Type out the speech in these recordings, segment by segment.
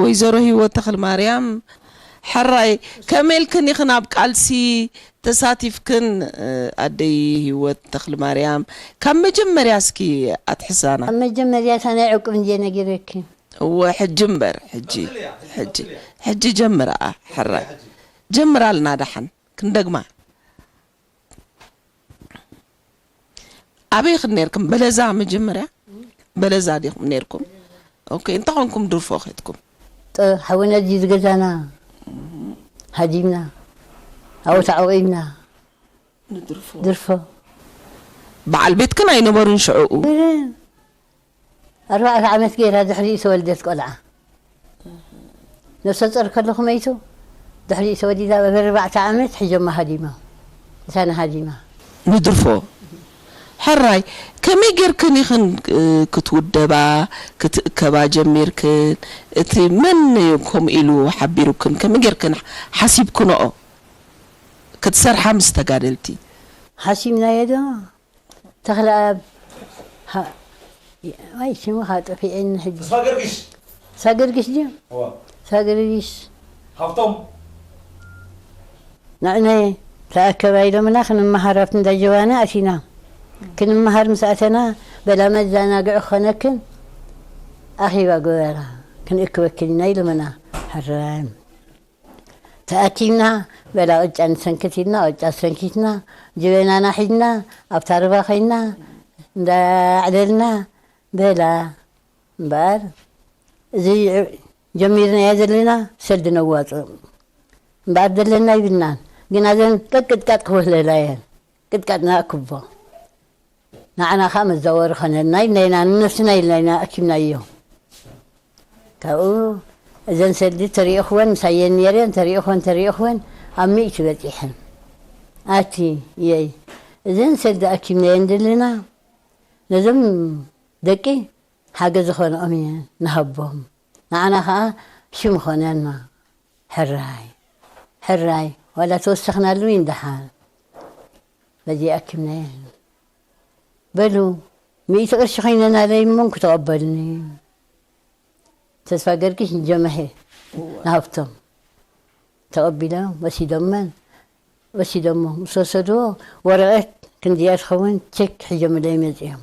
ወይዘሮ ህይወት ተኽልማርያም፣ ሕራይ፣ ከመይ ኢልክን ኢኽን ኣብ ቃልሲ ተሳቲፍክን? ኣደይ ህይወት ተኽልማርያም፣ ካብ መጀመርያ እስኪ ኣትሕሳና። ኣብ መጀመርያ እታ ናይ ዕቁብ እንድየ ነጊረኪ። እወ፣ ሕጂ እምበር፣ ሕጂ፣ ሕጂ፣ ሕጂ ጀምራ፣ ሕራይ። ጀምራልና ደሓን፣ ክንደግማ። ኣበይ ኽን ነርኩም? በለዛ መጀመርያ? በለዛ ዲኹም ነርኩም? ኦኬ፣ እንታይ ኾንኩም ድርፎ ኸድኩም? ጥ-፣ ሓውና እዚ ዝገዛና ሃዲምና፣ ኣብኡ ተዓቑብና። ንድርፎ። ድርፎ። በዓል ቤትክን ኣይነበሩን ሽዕኡ? እ፣ ኣርባዕተ ዓመት ገይራ ድሕሪኡ ተወልደት ቆልዓ። ነፍሰ ጾር ከለኹ መይቱ። ድሕሪኡ ተወሊዳ ኣብ ኣርባዕተ ዓመት ሒዞማ ሃዲማ። እታ ንሃዲማ። ንድርፎ። ሕራይ፣ ከመይ ጌርክን ኢኽን፣ እ፣ ክትውደባ፣ ክትእከባ ጀሚርክን? እቲ መን እዩ ከምኡ ኢሉ ሓቢሩክን? ከመይ ጌርክን ሓሲብክንኦ? ክትሰርሓ ምስ ተጋደልቲ? ሓሲብናዮ ዶ? ተኽለኣብ፣ ሃ-፣ ዋይ፣ ሽሙ ከዓ ጠፊኤኒ ሕጂ። ተስፋ ገርግሽ። ተስፋ ገርግሽ ድዩ? እዋ። ተስፋ ገርግሽ። ሃብቶም። ንዕነ ተኣከባ ኢሎምና ክንመሃር ኣብቲ እንዳ ጀዋና ኣቲና። ክንመሃር ምስ ኣተና፣ በላ መዘናግዒ ክኾነክን ኣኼባ ግበራ፣ ክንእክበክን ኢና ኢሎምና። ሕራይ። ተኣኪብና፣ በላ ቅጫ ንሰንክት ኢልና፣ ቅጫ ሰንኪትና፣ ጀበናና ሒዝና፣ ኣብታ ሩባ ኮይንና፣ እንዳዕለልና፣ በላ እምበኣር፣ እዚ ጀሚርናዮ ዘለና ሰልዲ ነዋፅእ። እምበኣር ዘለና ይብልናን፣ ግን ኣዘን ቀቅጥቃጥ ክወህለላ እየን። ቅጥቃጥ ንኣክቦ። ንዓና ኸኣ መዛወሪ ኾነና ኢልና ኢና፣ ንነፍስና ኢልና ኢና ኣኪብናዮ። ካብኡ እዘን ሰልዲ ተሪእኽወን፣ ምሳየን ነይረን፣ ተሪእኽወን፣ ተሪእኽወን፣ ኣብ ሚእቲ በጺሐን። ኣቲ የይ፣ እዘን ሰልዲ ኣኪብናየን ዘለና፣ ነዞም ደቂ ሓገዝ ዝኾንኦም እየ ንሃቦም። ንዓና ኸኣ ሽም ኾነና። ሕራይ፣ ሕራይ፣ ዋላ ተወሰኽናሉ ይንደሓር። በዚ ኣኪብናየን። በሉ፣ ሚእቲ ቅርሺ ኮይነናለይ እሞ እንኩ ተቐበሉኒ። ተስፋ ገርግሽ ንጀመሄ እዋ። ንሃብቶም ተቐቢሎም ወሲዶመን፣ ወሲዶሞ። ምስ ወሰድዎ፣ ወረቐት ክንድያ ትኸውን ቸክ ሒዞምለይ መጺኦም።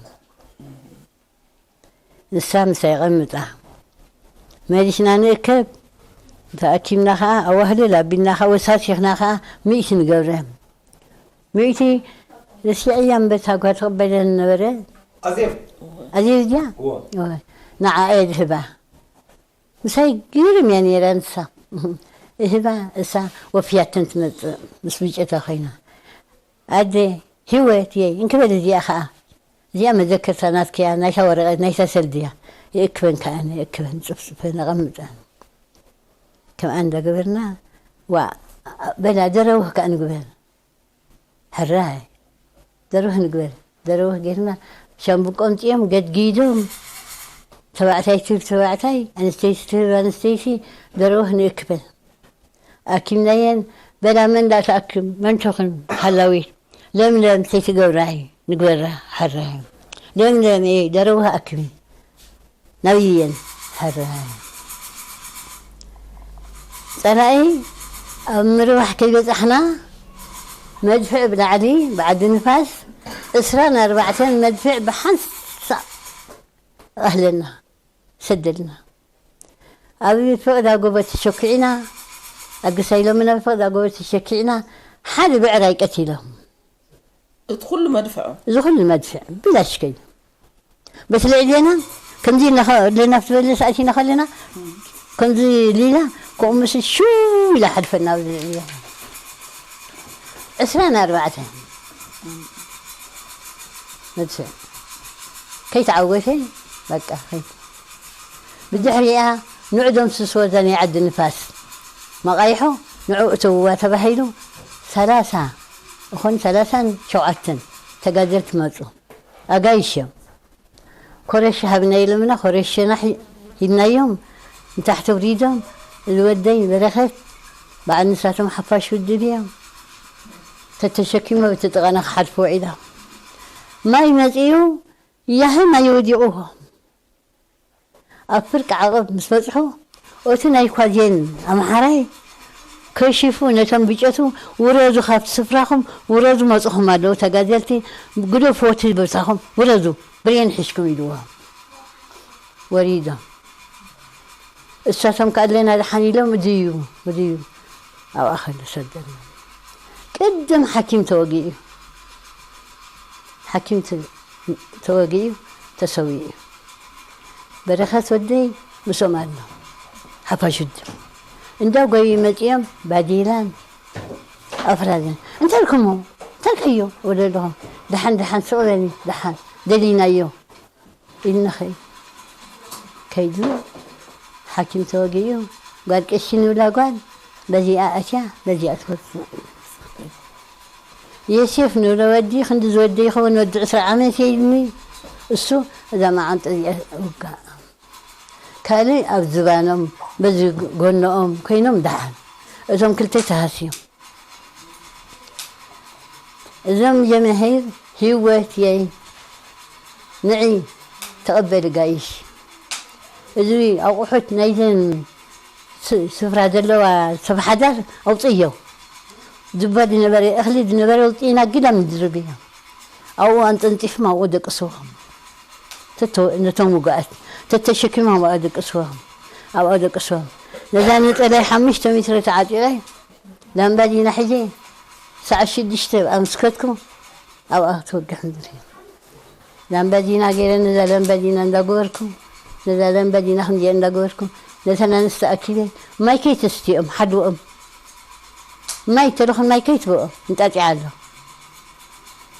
ንሳ ምሳይ ቀምጣ። መሊስና ንእከብ። ተኣኪብና ኸኣ፣ ኣዋህልል ኣቢልና ኸኣ፣ ወሳሲኽና ኸኣ፣ ሚእቲ ንገብረ። ሚእቲ፣ ርሲዐያ እምበር፣ እታ ጓል ትቕበለን ነበረ። ኣዜብ። ኣዜብ ድያ? እወ። እወ። ንዓ እየ ዝህባ። ምሳይ ግርም እያ ነይራ ንሳ። እህባ፣ እሳ ወፍያተን ትመጽእ፣ ምስ ብጨታ ኮይና። ኣደ፣ ህይወት እየ፣ እንክበል እዚኣ ኸኣ። እዚኣ መዘከርታ ናትኪያ፣ ናይታ ወረቐት፣ ናይታ ሰልዲ እያ። ይእክበን ከኣ ኣነ፣ ይእክበን፣ ጽፍጽፈን፣ ኣቐምጠን። ከምኣ እንዳገበርና፣ ዋ፣ በላ፣ ደረውህ ከኣ ንግበር። ሕራይ፣ ደርብህ ንግበር። ደርብህ ጌርና፣ ሻምብቆ ኣምጺኦም፣ ገድጊዶም፣ ተባዕታይ ትህብ ተባዕታይ፣ ኣንስተይቲ ትህብ ኣንስተይቲ፣ ደርብህ ንእክበን። ኣኪምናየን፣ በላ መን ዳኣ ትኣክም፣ መን ትኹን ሓላዊት፣ ለምለም ሰይቲ ገብራይ ንግበራ፣ ሕራይ። ለምለም፣ ኤ፣ ደርብህ ኣክሚ። ናብየን፣ ሕራይ። ጸላኢ ኣብ ምርባሕ ከይበጻሕና፣ መድፍዕ ብላዕሊ፣ ብዓዲ ንፋስ፣ ዕስራን ኣርባዕተን መድፍዕ ብሓንሳእ ኣህለና፣ ሰደልና። ኣብ ፍቕዳ ጎቦ ተሸኪዕና፣ ኣግሳይሎምና ኣብ ፍቕዳ ጎቦ ተሸኪዕና፣ ሓደ ብዕራይ ቀቲሎም። እቲ ኩሉ መድፍዖ? እዚ ኩሉ መድፍዕ፣ ብላሽ ከዩ። በቲ ልዕሌና፣ ከምዚ እናኸ-፣ ለና ፍትበለ ሰኣቲና ከለና፣ ከምዚ ሊላ፣ ከምኡ ምስ ሽው ኢላ ሓልፈና ኣብዚ ልዕሌና። ዕስራን ኣርባዕተን መድፍዕ። ከይተዓወተ፣ በቃ፣ ከይ-፣ ብድሕሪኣ፣ ንዑ ደምስስዎ እዛ ናይ ዓዲ ንፋስ። መቓይሖ፣ ንዑ እተውዋ ተባሂሉ፣ ሰላሳ እኾን ሰላሳን ሸውዓተን ተጋደልቲ መጹ። ኣጋይሽ እዮም። ኮረሽ ሃብና ኢሎምና፣ ኮረሽ ሸናሕ ሂብናዮም። ንታሕቲ ኣውሪዶም፣ እዚ ወደይ በረኸት፣ በዓል ንሳቶም ሓፋሽ ውድብ እዮም። ተተሸኪሞም እቲ ጥቓና ክሓልፉ ውዒሎም። ማይ መጺኡ፣ ያህን ኣይወዲቑዎ። ኣብ ፍርቂ ዓቐብ ምስ በጽሑ፣ እቲ ናይ ኳዜን ኣምሓራይ ከሺፉ ነቶም ብጨቱ፣ "ውረዱ፣ ካብቲ ስፍራኹም ውረዱ፣ መጽኹም ኣለዉ ተጋደልቲ፣ ግደፍዎ እቲ ቦታኹም፣ ውረዱ፣ ብሬን ሒዝኩም" ኢልዎም። ወሪዶም። እሳቶም ከኣ ኣለና ደሓን ኢሎም፣ እድዩ፣ እድዩ፣ ኣብኣ ከዱ ሰደና። ቅድም ሓኪም ተወጊኡ። ሓኪም ተ-፣ ተወጊኡ፣ ተሰዊኡ። በረኸት ወደይ ምስኦም ኣሎ። ሓፋሽ ውድብ። እንዳ ጎዩ መጺኦም፣ ባዲላን ኣፍራዘን። "እንታይ ኢልኩሞ? እንታይ ከዮ?" ወደ ኣለኹም። "ደሓን፣ ደሓን፣ ስቕ በሊ፣ ደሓን። ደሊናዮ." ኢልና ኸይ-፣ ከይዱ ሓኪም ተወጊኡ፣ ጓል ቀሺ ንብላ ጓል በዚኣ ኣትያ፣ በዚኣ ትወጽእ። ዮሴፍ ንብሎ ወዲ ክንዲ ዝወደ ይኸውን፣ ወዲ ዕስራ ዓመት እየ ኢሉኒ። እሱ እዛ መዓንጡ እዚኣ ውጋእ። ካልእ ኣብ ዝባኖም፣ በዚ ጎኖኦም ኮይኖም ደሓን። እዞም ክልተ ተሃስዮም። እዞም ጀማሂር ህይወት የይ ንዒ ተቐበሊ ጋይሽ። እዚ ኣቑሑት ናይዘን ስ-፣ ስፍራ ዘለዋ ሰብ ሓዳር ኣውፅዮ። ጅባ ዝነበረ፣ እኽሊ ዝነበረ ኣውፅኢና ግዳ ምድርብዮ። ኣብኡ ኣንጠንጢፍም ኣብኡ ደቅስዎም። ተተ-፣ ነቶም ውጉኣት ተተሸኪሞም ኣብኣ ደቅስዎም። ኣብኣ ደቅስዎም። ነዛ ነፀላይ ሓሙሽተ ሜትሮ ተዓጢቐ ላምባዲና ሒዘ ሰዓት ሽዱሽተ ኣብ ምስከትኩ ኣብኣ ተወጊሑ ምድሪ። ላምባዲና ገይረ ነዛ ላምባዲና እንዳገበርኩ፣ ነዛ ላምባዲና ከምዚኣ እንዳገበርኩ፣ ነተን ኣንስቲ ኣኪበ ማይ ከይተስትኦም ሓድኦም። ማይ ተረኹን ማይ ከይትበኦም እንጣጢዓ ኣሎ።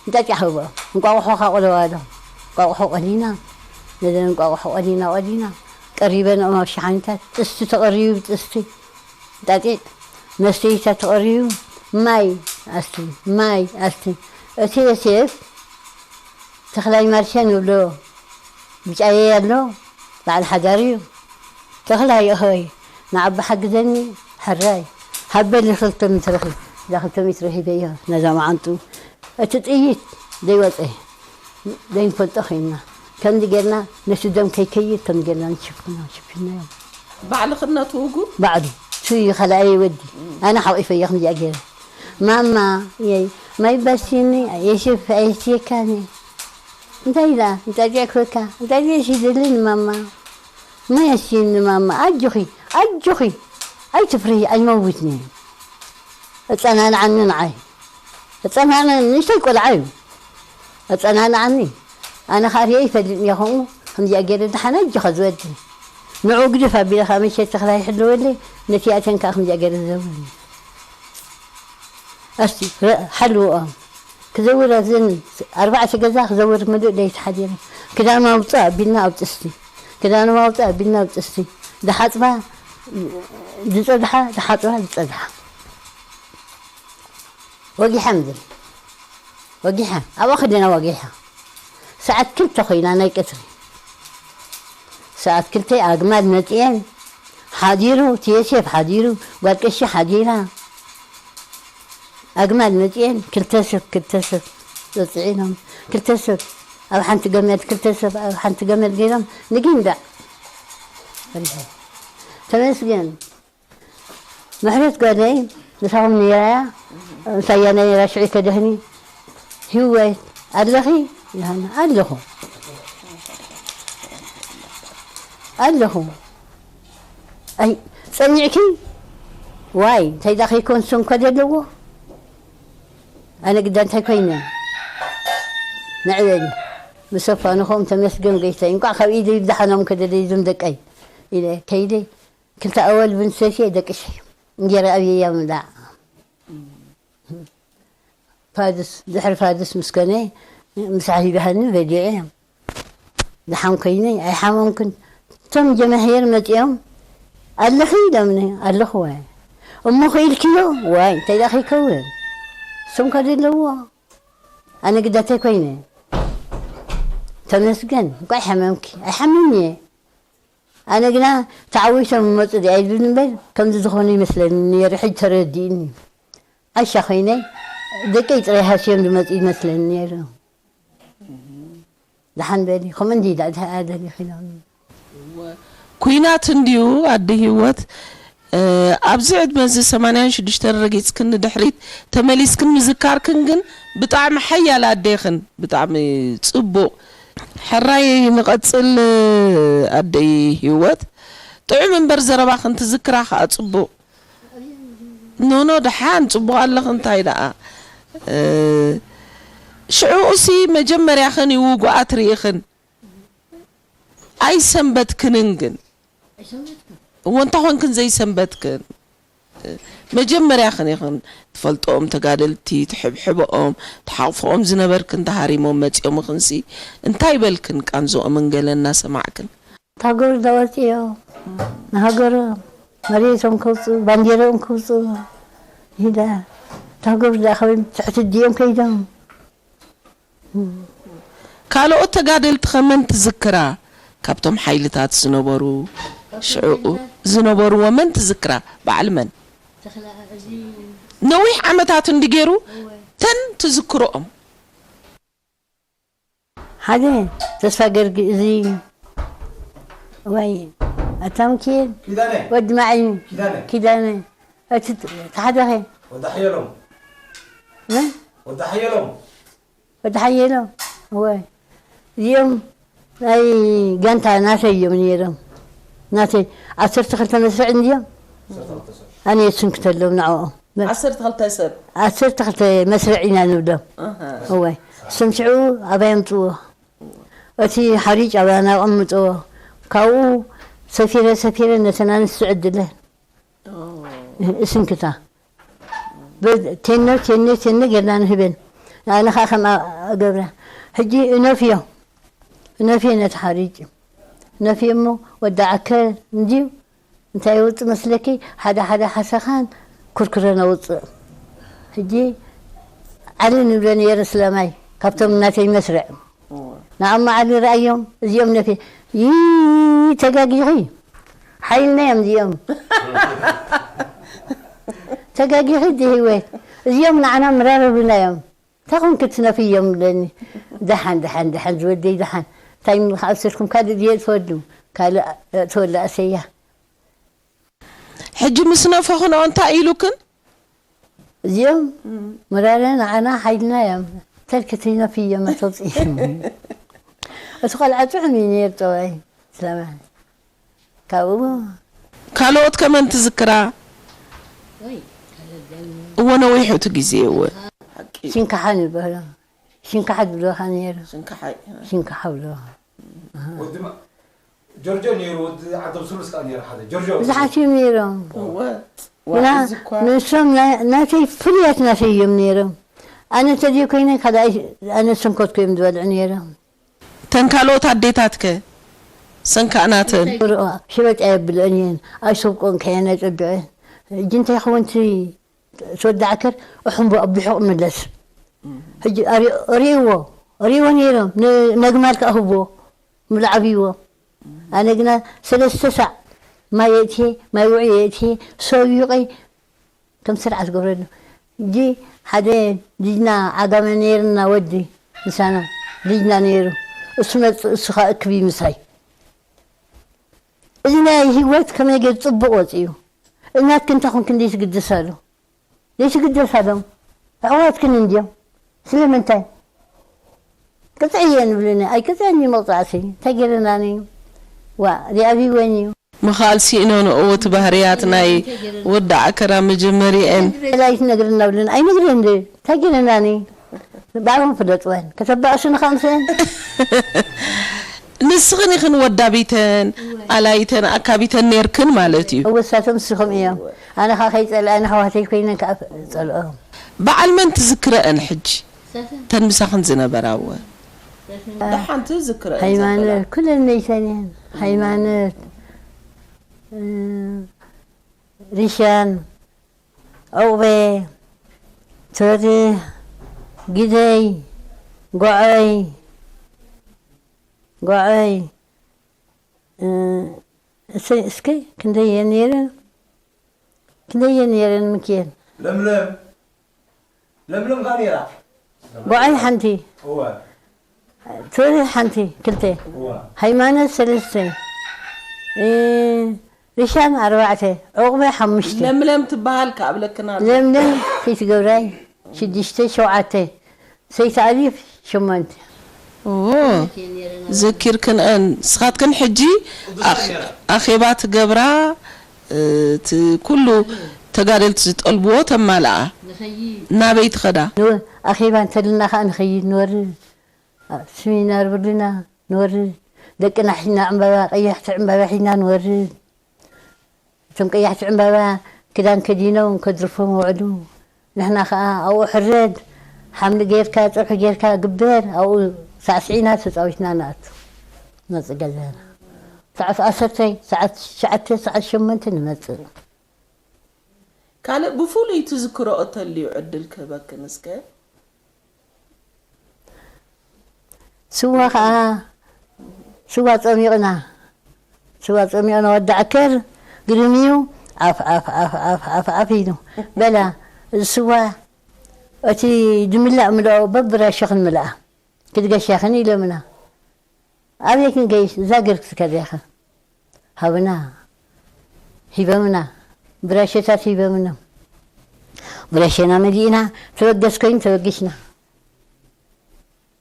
እንጣጢዓ ሃብኦም። እንቋቑሖ ካቆለዋ ኣሎ። እንቋቑሖ ቆሊና፣ ነዘን እንቋቑሖ ቆሊና፣ ቆሊና፣ ቀሪበንኦም ኣብ ሸሓኒታት። ጥስቲ ተቐሪቡ፣ ጥስቲ፣ እንጣጢዕ፣ መስተይታት ተቐሪቡ፣ ማይ ኣስቲ፣ ማይ ኣስቲ። እቲ ዮሴፍ ተኽላይ ማርሻ ንብሎ ብጫየይ ኣሎ፣ በዓል ሓዳር እዩ። ተኽላይ እኸይ፣ ንዓቢ ሓግዘኒ፣ ሕራይ፣ ሃበሊ ክልተ ሜትሮ ኺ-፣ እዛ ክልተ ሜትሮ ሂበዮ፣ ነዛ መዓንጡ። እቲ ጥይት ዘይወፀ፣ ዘይንፈልጦ ኸይንና። ከምዚ ጌርና፣ ነቲ ደም ከይከይድ፣ ከምዚ ጌርና ንሽፍኖ፣ ሽፊንናዮ። ባዕልኽነቱ ውጉ? ባዕሉ። እሱ እዩ ካልኣይ ወዲ። ኣነ ሓቂፈዮ ከምዚኣ ገይረ። ማማ፣ የይ፣ ማይ ባሲኒ፣ የሽፍ፣ ኣየስየካኒ። እንታይ ኢላ? እንታይ ዚኣ ክበካ? እንታይ ዚኣ ሽደልን ማማ? ማይ ኣስይኒ ማማ፣ ኣጆኺ፣ ኣጆኺ፣ ኣይትፍርሂ፣ ኣይመውትኒ። ኣጸናንዓኒ ንዓይ። ኣጸናንዓኒ፣ ንእሽተይ ቆልዓ እዩ። ኣጸናንዓኒ። ኣነ ኸኣ ርእየ ይፈልጥ እየ ከምኡ፣ ከምዚኣ ገይረ ደሓን ኣጆኻ ዝወዲ። ንዑ ግድፍ ኣቢለ ኸኣ መሸት ተኽላ ይሕልወለይ፣ ነቲኣተን ከኣ ከምዚኣ ገይረ ዝዘውርኒ። እስቲ ረ-፣ ሓልውኦም። ክዘውር ኣብዘን ኣርባዕተ ገዛ ክዘውር ምሉእ ለይቲ ሓዲረ። ክዳኑ ኣውፅእ ኣቢልና ኣብ ጥስቲ። ክዳኑ ኣውፅእ ኣቢልና ኣብ ጥስቲ። ዝሓፅባ ዝፀድሓ፣ ዝሓፅባ ዝፀድሓ። ወጊሓ ምድሪ። ወጊሓ። ኣብኣ ክደና ወጊሓ። ሰዓት ክልተ ኮይና ናይ ቀትሪ። ሰዓት ክልተ ኣግማል መፅኤን ሓዲሩ፣ እቲ ዮሴፍ ሓዲሩ፣ ጓል ቀሺ ሓዲራ። ኣግማል መፅኤን ክልተ ሰብ፣ ክልተ ሰብ ፅዒኖም፣ ክልተ ሰብ ኣብ ሓንቲ ገመል፣ ክልተ ሰብ ኣብ ሓንቲ ገመል ገይሮም ንጊንዳዕ። ተመስገን። ምሕረት ጓለይ ምሳኹም ነይራያ፣ ምሳያ ነይራ ሽዑ ተደህኒ። ህይወት ኣለኺ? ይሃና፣ ኣለኹ። ኣለኹ። ኣይ፣ ጸኒዕኪ? ዋይ፣ እንታይ ዳ ከይኮን ሰንኮ ዘለዎ? ኣነ ግዳ እንታይ ኮይነ? ንዕበሊ። ምስ ኣፋንኾም ተመስገን ጎይታይ። እንቋዕ ካብ ኢደይ ብደሓኖም ከደለይ እዞም ደቀይ። ኢለ ከይደ። ክልተ ኣዋልድ ብንሰትየ ደቂሰ። እንጀራ ኣብየያ ምብላዕ። ፋድስ፣ ድሕሪ ፋድስ ምስ ኮነ፣ ምሳሕ ይበሃኒ በሊዐ። ደሓን ኮይነ፣ ኣይሓመምኩን። እቶም ጀማሂር መጺኦም፣ ኣለኺ ኢሎምኒ፣ ኣለኹ ዋይ። እሞ ኽኢልክዮ? ዋይ፣ እንታይ ደኣ ከይከውን? እሶም ከ ዘለዎ ኣነ ግዳተይ ኮይነ። ተመስገን፣ እንቋዕ ሓመምኪ። ኣይሓምምን እየ። ኣነ ግና ተዓዊቶም ይመጹ ድኣ ኢሉኒ እምበር፣ ከምዚ ዝኾነ ይመስለኒ ነይሩ። ሕጂ ተረዲእኒ። ዓሻ ኮይነ፣ ደቀይ ጥራይ ሃስዮም ዝመጹ ይመስለኒ ነይሩ። ደሓን በሊ፣ ከምኡ እንዲ ደኣ ደሓ-፣ ደሊኺ ኢሎም። ኩናት እንድዩ ኣደ ህይወት፣ እ፣ ኣብዚ ዕድመ እዚ ሰማንያን ሽዱሽተን ረጊጽክን ንድሕሪት ተመሊስክን ምዝካርክን ግን ብጣዕሚ ሓያል ኣደ ኢኽን። ብጣዕሚ ጽቡቕ። ሕራይ ንቐጽል ኣደይ ህይወት። ጥዑም እምበር ዘረባኽን ትዝክራ ከኣ ጽቡቕ። ኖኖ ደሓን ጽቡቕ ኣለኽን እንታይ ደኣ። እ፣ ሽዑኡሲ መጀመርያኽን እዩ ውጉኣት ርኢኽን። ኣይሰንበትክንን ግን። እዎ እንታይ ኾንክን ዘይሰንበትክን? መጀመርያኽን ኢኽን ትፈልጥኦም ተጋደልቲ፣ ትሕብሕብኦም፣ ትሓቑፍኦም ዝነበርክን ተሃሪሞም መጺኦምኽንሲ እንታይ በልክን ቃንዝኦምን ገለ እናሰማዕክን? እታ ሃገሩ እንዳወፅዮ ንሃገሮም መሬቶም ከውፅኡ ባንዴርኦም ከውፅኡ ኢለ እታ ሃገሩ እንዳኣኸበ ትሕቲ ዲኦም ከይዶም። ካልኦት ተጋደልቲ ከ መን ትዝክራ? ካብቶም ሓይልታት ዝነበሩ ሽዕኡ ዝነበርዎ መን ትዝክራ? በዓል መን? ነዊሕ ዓመታት እንዲ ገይሩ ተን ትዝክሮኦም። ሓደ ተስፋ ገርጊ እዚ ወይ ኣታ ሚኪኤል ኪዳነ ወዲ ማዕዩ ኪዳነ ኪዳነ እቲ ተሓደኸ ወዲ ሓየሎም መን? ወዲ ሓየሎም ወዲ ሓየሎም ወይ እዚኦም ናይ ጋንታ ናተይ እዮም ነይሮም። ናተይ ዓሰርተ ክልተ መስርዕ እንድዮም ኣነ የስንክተሎም ንዕኦም። ዓሰርተ ክልተ ሰብ። ዓሰርተ ክልተ መስርዕ ኢና ንብሎም። ኣሃ። እወ። እሶም ሽዑ ኣባይ ኣምፅዎ። እቲ ሓሪጭ ኣባና ኣቐምጥዎ። ካብኡ ሰፊረ ሰፊረ ነተን ኣንስቲ ዕድለን። ኦ። እስንክታ። በ-፣ ቴኖ፣ ቴኖ፣ ቴኖ ጌርና ንህበን። ኣነ ኸዓ ከምኣ እገብራ። ሕጂ እነፍዮ። እነፍዮ ነቲ ሓሪጭ። እነፍዮ እሞ ወዲ ዓከር እንድዩ። እንታይ የውፅእ መስለኪ? ሓደ ሓደ ሓሰኻን ኩርኩረን ኣውፅእ። ሕጂ ዓሊ ንብሎ ነይረ ስለማይ፣ ካብቶም እናተይ መስርዕ። እወ። ንዓማ ዓሊ ረኣዮም፣ እዚኦም ነፌ፣ ይይ፣ ተጋጊኺ፣ ሓይልና እዮም እዚኦም። ተጋጊኺ፣ ዲ ህይወት፣ እዚኦም ንዓና ምራረብና እዮም። እንታይ ኾንኪ ትነፍዮም ብለኒ። ደሓን፣ ደሓን፣ ደሓን ዝወደይ ደሓን። እንታይ ምልኻ ኣብሰልኩም ካልእ ድየ እትወዱ? ካልእ እትወሉ ኣሰያ። ሕጂ ምስ ነፈኹንኦ እንታይ ኢሉክን? እዚኦም እም። መራረ ንዓና ሓይልና እዮም። ተልክቲ ነፍዮም ኣተውፅኦም። እቲ ቆልዓ ጥዑም እዩ ነይሩ ጠባይ። ስለማን። ካብኡ ካልኦት ከመን ትዝክራ? ወይ፣ ካልኦት ደም። እወ ነዊሑ እቲ ግዜ እወ። ሓቂ። ሽንካሓ ንበሎ። ሽንካሓ ዝብለኻ ነይሩ። ሽንካሓ። ሽንካሓ ብለኻ። ወዲ ማ-፣ ጆርጆ ነይሩ፣ ወዲ ዓዶም ስሉስ ከኣ ነይሩ ሓደ። ጆርጆ። ብዙሓት እዮም ነይሮም። እወ። ግና ዋዒ ዝኳ። ንሶም ናይ-፣ ናተይ ፍሉያት ናተይ እዮም ነይሮም። ኣነ ተዘይኮይነ ካልኣይ ኣነ ሰንኮትኩ እዮም ዝበልዑ ነይሮም። እተን ካልኦት ኣዴታትከ? ሰንካእናተን? ሽበጥ ኣየብልኦን እየን። ኣይሰብቆን ከየን ኣይጸብዕን። ሕጂ እንታይ ክኸውን እቲ ተወዲ ዓከር ኣሕምቦ ኣብ ብሑቕ ምለስ። ሕጂ ኣሪ-፣ ኣርእይዎ፣ ኣርእይዎ ነይሮም። ን-፣ ነግማል ከኣ ህቦ፣ ምሉ ዓብይዎ። ኣነ ግና ሰለስተ ሳዕ ማይ የእትየ፣ ማይ ውዑይ የእትየ፣ ሰቢቐ ከም ስርዓት ገብረሉ። ሕጂ ሓደ ልጅና ዓጋመ ነይርና ወዲ ምሳና፣ ልጅና ነይሩ። እሱ መጽእ፣ እሱ ኸኣ እክብ ምሳይ። እዚ ናይ ህይወት ከመይ ገይሩ ጽቡቕ ወጺኡ። እናትኪ እንታይ ኾንኪ እንዴ ትግድሳሉ? ዘይትግደሳሎም ኣሕዋትክን እንድዮም። ስለምንታይ? ቅፅዕየን ይብሉኒ። ኣይቅፅዐን እዩ መቕፃዕቲ። እንታይ ገይረናኒ እዩ? ዋ፣ ሪኣቢወን እዩ። ምኽኣል ስኢነንኦ እቲ ባህርያት ናይ ወዲ ዓከራ መጀመርየን። ላይት ነግርና ብሉን። ኣይነግረን ዶ? እንታይ ገይረናኒ? ባዕሎም ፍለጥወን። ከተባእሱኒ ከምሰን። ንስኽን ኢኽን ወዳቢተን፣ ኣላይተን፣ ኣካቢተን ኔርክን ማለት እዩ። እወሳቶም ንስኹም እዮም። ኣነ ኸዓ ከይጸልኣን ኣሕዋተይ ኮይነን ከኣ ጸልኦም። በዓል መን ትዝክረአን ሕጂ? ተን ምሳኽን ዝነበራ እወ። ደሓን ትዝክረአን ሃይማኖት፣ ዘለዋ። ኩለን መይተን እየን። ሃይማኖት፣ እ፣ ሪሻን፣ ዑቕበ፣ እቲ ሶሪ፣ ግደይ፣ ጓዓይ፣ ጓዓይ፣ እ፣ እሰይ፣ እስከ ክንደይ እየን ነይረን? ክንደይ እየን ነይረን፣ ሚኪኤል? ለምለም፣ ለምለም ከ ነይራ? ጓዓይ ሓንቲ፣ እወ። ሶሪ ሓንቲ፣ ክልተ። እወ። ሃይማኖት ሰለስተ። እ፣ ሪሻን ኣርባዕተ፣ ዑቕበ ሓሙሽተ። ለምለም ትበሃል ከኣ ብለክና ኣሎ። ለምለም ሰይትገብራይ ሽዱሽተ፣ ሸውዓተ፣ ሰይትኣሊፍ ሸሞንተ። ኦ፣ ዘኪርክንአን። ንስኻትክን ሕጂ ኣኽ-፣ ኣኼባ ትገብራ፣ እ፣ እቲ ኩሉ ተጋደልቲ ዝጠልብዎ ተማልኣ። ናበይ ትኸዳ? ን-፣ ኣኼባ እንተልና ኸኣ ንኸይድ ንወርድ። ኣብ ስሚናር ብርድና ንወርድ። ደቅና ሒዝና ዕምባባ፣ ቀያሕቲ ዕምባባ ሒዝና ንወርድ። እቶም ቀያሕቲ ዕምባባ ክዳን ከዲኖም ከድርፎም ውዕሉ። ንሕና ኸኣ ኣብኡ ሕረድ፣ ሓምሊ ጌርካ፣ ጸብሒ ጌርካ ግበር፣ ኣብኡ ሳዕስዒና ተጻዊትና ንኣቱ። ንመጽእ ገዛና። ሰዓት ዓሰርተ፣ ሰዓት ትሽዓተ፣ ሰዓት ሸሞንተ ንመጽእ። ካልእ ብፍሉይ ትዝክሮኦ ተልዩ ዕድል ክህበክን እስከ? ስዋ ኸኣ፣ ስዋ ጸሚቕና፣ ስዋ ጸሚቕና፣ ወዲ ዓከር ግርም እዩ። ዓፍ፣ ዓፍ፣ ዓፍ፣ ዓፍ፣ ዓፍ፣ ዓፍ ኢሉ። በላ፣ እዚ ስዋ፣ እቲ ድምላእ ምልኦ፣ በብራሾኽን ምልኣ። ክትገሻኽን ኢሎምና። ኣበይ ክንገይሽ? ዛግር ክትከድያኽን። ሃብና፣ ሂበምና፣ ብራሸታት ሂበምና። ብራሸና መሊእና፣ ተበገስ ኮይኑ ተበጊስና።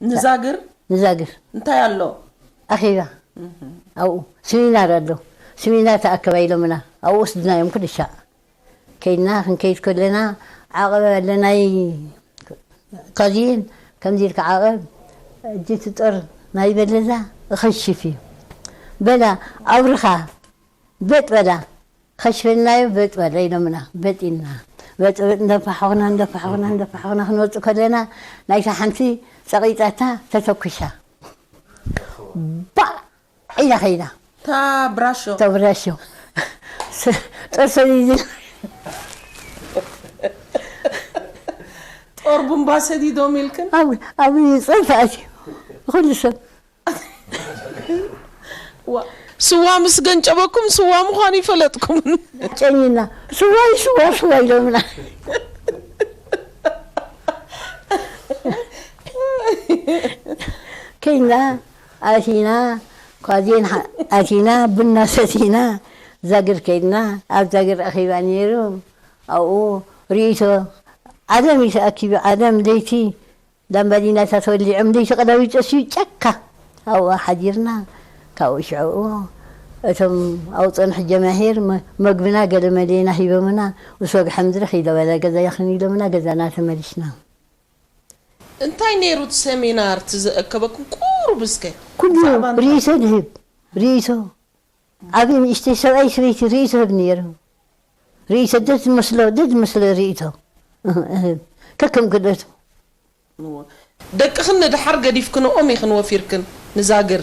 ንዛግር? ንዛግር። እንታይ ኣሎ? ኣኼባ። ኣብኡ፣ ስሚናር ኣሎ። ስሚናር ተኣከባ ኢሎምና። ኣብኡ ወስድናዮም ኩሉ ሻዕ። ከይድና፣ ክንከይድ ከለና፣ ዓቐብ ኣሎ ናይ ካዚየን፣ ከምዚ ኢልካ ዓቐብ፣ እጅ ትጦር ናይ በለዛ እኸሽፍ እዩ። በላ፣ ኣብርኻ፣ በጥ በላ፣ ኸሽፈናዮ፣ በጥ በላ ኢሎምና፣ በጥ ኢልና። በጥ በጥ እንደፋሓኹና፣ እንደፋሓኹና፣ እንደፋሓኹና ክንወጽእ ከለና፣ ናይታ ሓንቲ ጸቒጣታ ተተኩሻ። ባዕ! ኢላ ኸይዳ። እታ ብራሾ። እታ ብራሾ። ስ-፣ ጦር ሰዲዱ። ጦር ቡምባ ሰዲዶም ኢልክን? ኣብ፣ ኣብ ጸርፊ ኣትዩ። ኩሉ ሰብ። ዋ፣ ስዋ ምስ ገንጨበኩም ስዋ ምዃኑ ይፈለጥኩምን? ጨኒና፣ "ስዋ እዩ፣ ስዋ፣ ስዋ" ኢሎምና። ከይና፣ ኣቲና፣ ኳዜን ሓ-፣ ኣቲና፣ ቡና ሰቲና፣ ዛግር ከይድና፣ ኣብ ዛግር ኣኼባ ነይሩ፣ ኣብኡ ርእይቶ ዓለም እዩ ተኣኪቡ፣ ዓለም ለይቲ ላምባዲናታት ወሊዖም፣ ለይቲ ቀዳዊ ጨስዩ ጫካ ኣብኡ ሓዲርና፣ ካብኡ ሽዕኡ እቶም ኣብኡ ጸንሑ ጀማሂር መ-፣ መግብና ገለ መሌና ሂቦምና፣ ምስ ወግሐ ምድሪ ኺደ በለ ገዛ ይኽን ኢሎምና፣ ገዛና ተመሊስና። እንታይ ነይሩ እቲ ሰሚናር እቲ ዘእከበኩም ቁሩብ እስከ? ኩሉ ብዛዕባ እንታይ? ርእይቶ ዝህብ፣ ርእይቶ። ዓብዪ ንእሽተይ ሰብኣይ ሰበይቲ ርእይቶ ህብ ነይሩ። ርእይቶ ደድ መስሎ፣ ደድ መስሎ ርእይቶ እህብ። ከከም ክእለቱ። እወ። ደቅኽን ንደሓር ገዲፍክንኦም ኢኽን ወፊርክን ንዛግር?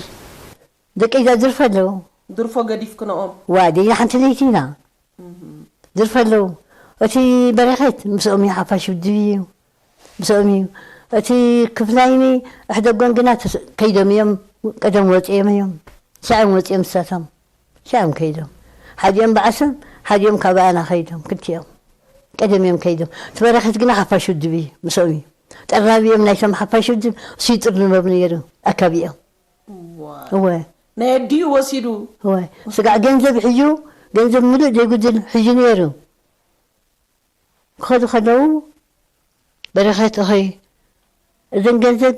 ደቀይ ዛ ድርፎ ኣለዉ። ድርፎ ገዲፍክንኦም? ዋ፣ ደይና ሓንቲ ለይቲ ኢና። ድርፈ ኣለዉ። እቲ በረኸት ምስኦም እዩ፣ ሓፋሽ ውድብ እዩ። ምስኦም እዩ። እቲ ክፍላይኒ ኣሕደጎን ግና ተስ-፣ ከይዶም እዮም፣ ቀደም ወፂኦም እዮም። ሻዕም ወፂኦም ንሳቶም። ሻዕም ከይዶም። ሓዲኦም ብዓሰብ፣ ሓዲኦም ካባኣና ከይዶም፣ ክልቲኦም። ቀደም እዮም ከይዶም። እቲ በረኸት ግና ሓፋሽ ውድብ እዩ፣ ምስኦም እዩ። ጠራቢ እዮም ናይቶም ሓፋሽ ውድብ፣ እሱ ይጥርንቦም ነይሩ፣ ኣካቢኦም። እዋ። እወ። ናይ ኣዲኡ ወሲዱ። እወ። ስጋዕ ገንዘብ ሒዙ፣ ገንዘብ ምሉእ ዘይጉድል ሒዙ ነይሩ። ክኸዱ ከለዉ፣ በረኸት፣ "እኸይ፣ እዘን ገንዘብ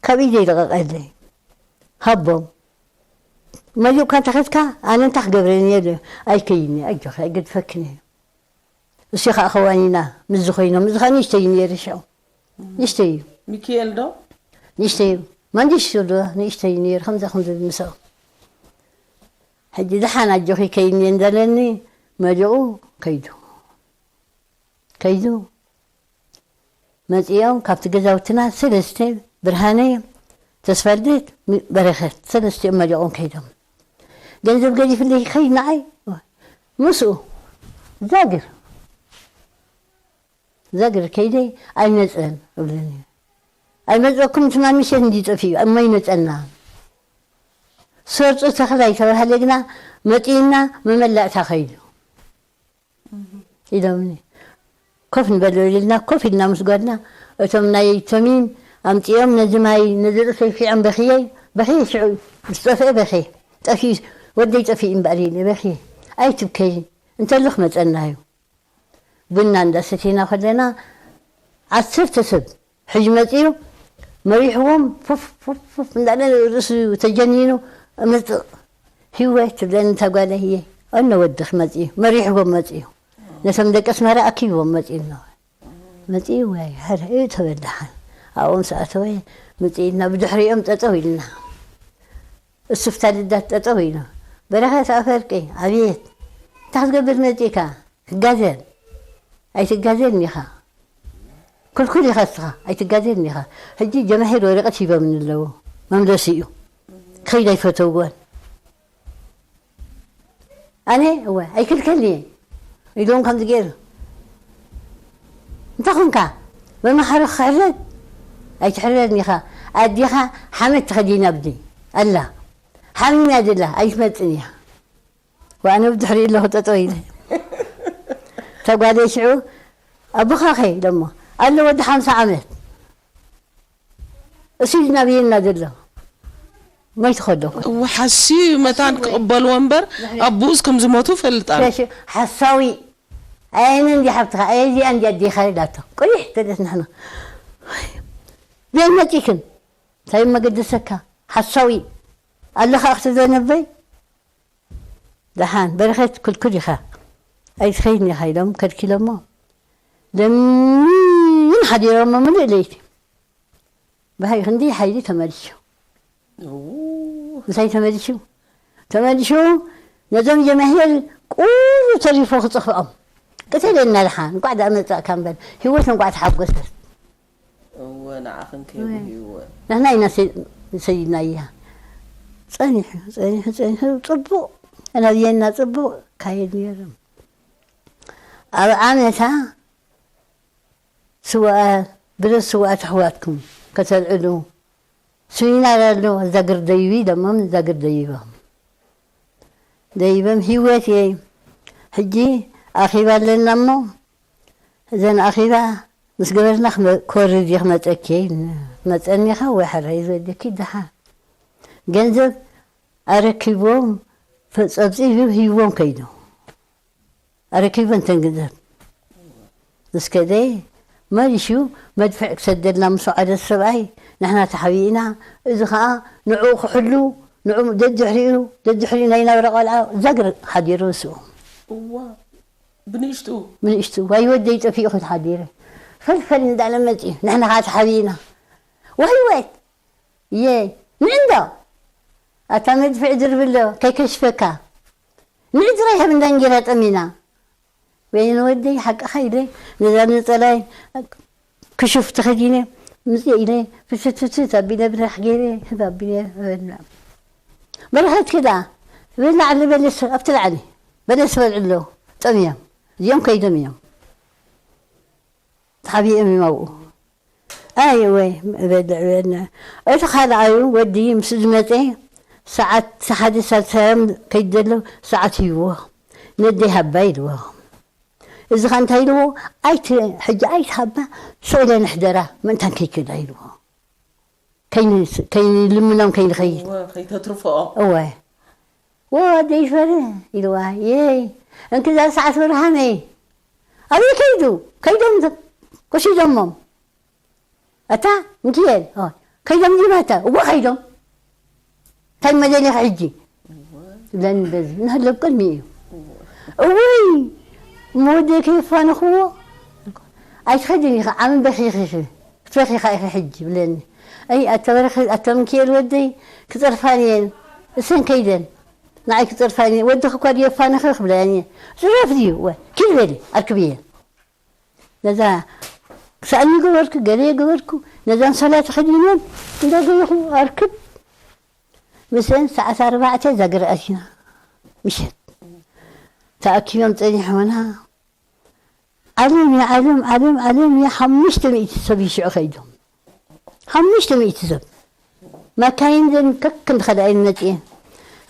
ካብ ኢደይ ልቐቐለይ፣ ሃቦም። መሊኡካ እንተኸድካ፣ ኣነ እንታይ ክገብረኒ እየ?" ኢለ፣ "ኣይከይድን እየ፣ ኣጆኺ፣ ኣይገድፈክን እየ." እሱ ኸዓ ኸዋኒና ምስዚ ኮይኖም፣ እዚ ኸዓ ንእሽተይ እዩ ነይሩ ሽዑ። ንእሽተይ እዩ። ሚኪኤል ዶ? ንእሽተይ እዩ። መንግስቱ ዶ ንእሽተይ እዩ ነይሩ፣ ከምዚ፣ ከምዚ ምስኦም። ሕጂ ደሓን ኣጆኺ ከይኒ እንዳለኒ መሊቑ ከይዱ። ከይዱ። መጺኦም ካብቲ ገዛውትና ሰለስተ፣ ብርሃነ፣ ተስፋልደት፣ ሚ-፣ በረኸት፣ ሰለስቲኦም መሊቖም ከይዶም። ገንዘብ ገዲፍለይ ይኸይድ ንዓይ። ምስኡ ዛግር። ዛግር ከይደ ኣይመጸን እብለኒ። ኣይመጸኩም ትማል ምሸት እንዲ ጠፊኡ እሞ ይመጸና። ሰርጹ ተኽላይ ተባህለ ግና መጺእና መመላእታ ከይዱ ኢሎምኒ። ኮፍ ንበል ኢልና ኮፍ ኢልና ምስ ጓልና እቶም ናይ ተሚም ኣምጺኦም ነዚ ማይ ነዚ ርእሰይ ፊዖም በኽየ በኽየ ሽዑ ዝጠፍአ በኽየ ጠፊኡ ወደይ ጠፊኡ እምበኣር ኢለ በኽየ ኣይትብከይ እንተሎ ክመጸና እዩ። ቡና እንዳሰቲና ከለና ዓሰርተ ሰብ ሕጂ መጺኡ መሪሕዎም ፉፍ ፉፍ ፉፍ እንዳለ ርእሱ ተጀኒኑ እምጽእ ሂወት ትብለኒ እታ ጓለይ እየ። እነ ወድኺ መጺኡ መሪሕዎም መጺኡ ነቶም ደቂ ኣስመራ ኣኪብዎም መጺኡ እነ መጺኡ ወይ ሕረ እዩ ተበል ደሓን ኣብኦም ሰኣተወ መጺእና ብድሕሪኦም ጠጠው ኢልና እሱፍታ ልዳት ጠጠው ኢሉ በረኸት ኣፈርቂ ኣብየት እንታይ ክትገብር መጺእካ ትጋዘል ኣይትጋዘልን ኢኻ ክልኩል ኢኻ እስኻ ኣይትጋዘልን ኢኻ ሕጂ ጀማሂር ወረቐት ሂቦምኒ ኣለዉ መምለሲ እዩ ክኸይድ ኣይፈተውዎን ኣነ እወ ኣይክልከልኒ እየ ኢሎም ከምዚ ገይሩ እንታይ ኾንካ መማሓሪ ክሕረድ ኣይትሕረድን ኢኻ ኣዴኻ ሓመድ ተኸዲና ብዲ ኣላ ሓሚማ ዘላ ኣይትመጽን እያ ወኣነ ብድሕሪኡ ኣለኹ ጠጠው ኢለ ተጓደ ሽዑ ኣቦኻ ኸ ኢሎሞ ኣሎ ወዲ ሓምሳ ዓመት እሱ እዩ ዝናብየና ዘሎ ሞይቱ ከሎ እኮ። እወ ሓስዩ መታን ክቕበልዎ እምበር ኣቦኡስ ከም ዝሞቱ ፈልጣ። ሸሽ ሓሳዊ ኣየነ እንዲ ሓብትኻ ኣየ እዚኣ እንዲ ኣዴኻ ኢላቶ ቁሊሕ ተደስ ንሕና ዘይመፂክን እንታይ መገደሰካ ሓሳዊ ኣለኻ ክትብሎ ነበይ ደሓን በረኸት ክልክል ኢኻ ኣይትኸይድን ኢኻ ኢሎም ከልኪሎሞ ለሚን ሓዲሮሞ ምሉእ ለይቲ ብሃይ ክንዲ ሓይሊ ተመሊሱ ምሳይ ተመሊሱ ተመሊሱ ነዞም ጀማሂር ቁሉ ተሪፎ ክፅፍዖም ቅተለና ድሓን እንኳዕ ዳኣ መፃእካ እምበር ህይወት እንኳዕ ተሓጎሰት እወ ንዓኽን ከይቡ ህይወት ንሕና ኢና ሰይድናያ ጸኒሑ ጸኒሑ ጸኒሑ ጽቡቕ ኣናብየና ጽቡቕ ካየድ ነይሩ ኣብ ዓመታ ስውኣት ብረት ስውኣት ኣሕዋትኩም ከተልዕሉ ስሚናር ኣሎ ዛግር ደይቢ ኢሎሞም ዛግር ደይቦም ደይቦም ህይወት እየ ሕጂ ኣኺባ ኣለና እሞ እዘን ኣኺባ ምስ ገበርና ክወርድ እየ ክመፀኪ እየ ኢሉኒ። መፀኒ ኸ ወይ ሕራይ ዝወደኪ ደሓን ገንዘብ ኣረኪብዎም ጸብፂቡ ሂብዎም ከይዱ ኣረኪቡ እንተን ገንዘብ ምስ ከደ መሊሹ መድፍዕ ክሰደልና ምስ ወዓደ ሰብኣይ ንሕና ተሓቢእና እዚ ኸዓ ንዕኡ ክሕሉ ንዑ ደድሕሪኡ ደድሕሪኡ ናይ ናብራ ቆልዓ ዛግር ሓዲሩ ንስኡ እዋ ብንእሽቱ ብንእሽቱ ዋይ ወደይ ጠፊኡ ክትሓዲረ ፈልፈል እንዳለ መፅኡ ንሕና ከዓ ተሓቢእና ዋይ ዋይ እየ ንዕንዶ ኣታ መድፍዕ ድርብሎ ከይከሽፈካ ንዕድራ ይሃብ እንዳ እንጌራ ጠሚና ወይን ወደይ ሓቅኻ ኢለ ነዛ ነፀላይ ክሹፍ ተኸዲነ ምፅእ ኢለ ፍትፍትፍት ኣቢለ ብራሕ ገይረ ህብ ኣቢለ በልና በረኸት ክዳ ብላዕሊ በለስ ኣብቲ ላዕሊ በለስ በልዕሎ ጠምዮም እዚኦም ከይዶም እዮም ተሓቢኦም እዮም ኣብኡ ኣይ ወይ እበልዕ በልና እቲ ካልኣዩ ወዲ ምስ ዝመፀ ሰዓት ሓደ ሳልሳዮም ከይደሎ ሰዓት ይዎ ነደይ ሃባ ኢልዎ እዚ ኸ እንታይ ኢልዎ ኣይቲ ሕጂ ኣይትሃባ ስእለ ንሕደራ ምእንታን ከይክዳ ኢልዎ ከይንልምኖም ከይንኸይድ ከይተትርፍኦ እወ ወደይ ፈረ ኢልዋ የይ እንክዛ ሰዓት ብርሃነይ ኣበይ ከይዱ ከይዶም ቁሲዶሞም ኣታ ምክኤል ከይዶም ዲባተ እወ ከይዶም እንታይ መደሊኺ ሕጂ ለኒ በዚ ንህለብ ቅድሚ እዩ እወይ እሞ ወደይ ከየፋነኽዎ ኣይትኸድን ኢኺ ዓሚ በኺኺ ክትበኺ ኢኻ ኢኺ ሕጂ ይብለኒ ኣይ ኣታ በረኸት ኣታ ምክኤል ወደይ ክፀርፋን እየን እሰን ከይደን ንዓይ ክፀርፋን እየን ወድኺ እኳ ድዩ የፋንኺ ክብለኒ እየ ፅረፍ ድዩ ወ ኪድ በሊ ኣርክብየን ነዛ ክሳእኒ ገበርኩ ገለ ገበርኩ ነዛ ኣንሶላ ተኸዲነን እንዳገበኹ ኣርክብ ምስአን ሰዓት ኣርባዕተ እዛ ገርኣሲና ምሸት ተኣኪቦም ጸኒሖምና ዓለም እየ፣ ዓለም፣ ዓለም፣ ዓለም እየ፣ ሓሙሽተ ሚእቲ ሰብ እዩ ሽዑ ከይዶም። ሓሙሽተ ሚእቲ ሰብ። መካይን ዘን ከክ እንድኸዳ እየን መፅየን።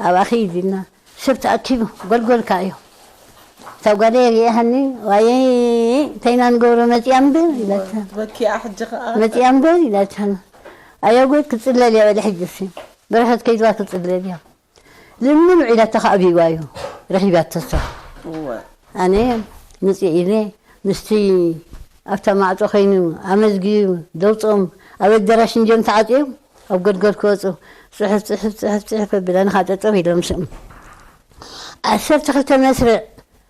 ኣብኣ ኸይድ ኢልና ሰብ ተኣኪቡ ጎልጎልካ እዩ። እታ ጓለይ ሪኣሃኒ፣ "ዋየ፣ እንታይ ኢና ንገብሮ፣ መፅያ እምበር" ኢላታ። በኪኣ ሕጂ ኸዓ። "መፅያ እምበር" ኢላታ። ኣየጎት ክፅለል እያ በለ ሕጂ እሲ። በረኸት ከይድዋ ክፅለል እያ። ልምን ውዒላታ ኸዓ ኣቢዋ እዩ ረኺባቶ እሳ። እወ። ኣነ ምፅእ ኢለ ምስቲ ኣብታ ማዕፆ ኸይኑ ኣመዝጊቡ ደውፅኦም ኣብ ኣዳራሽ እንድዮም ተዓፅዮም ኣብ ጎልጎል ክወፁ ፅሕፍ፣ ፅሕፍ፣ ፅሕፍ፣ ፅሕፍ ኣቢላ ንኻ ጠጠው ኢሎም ስም ዓሰርተ ክልተ መስርዕ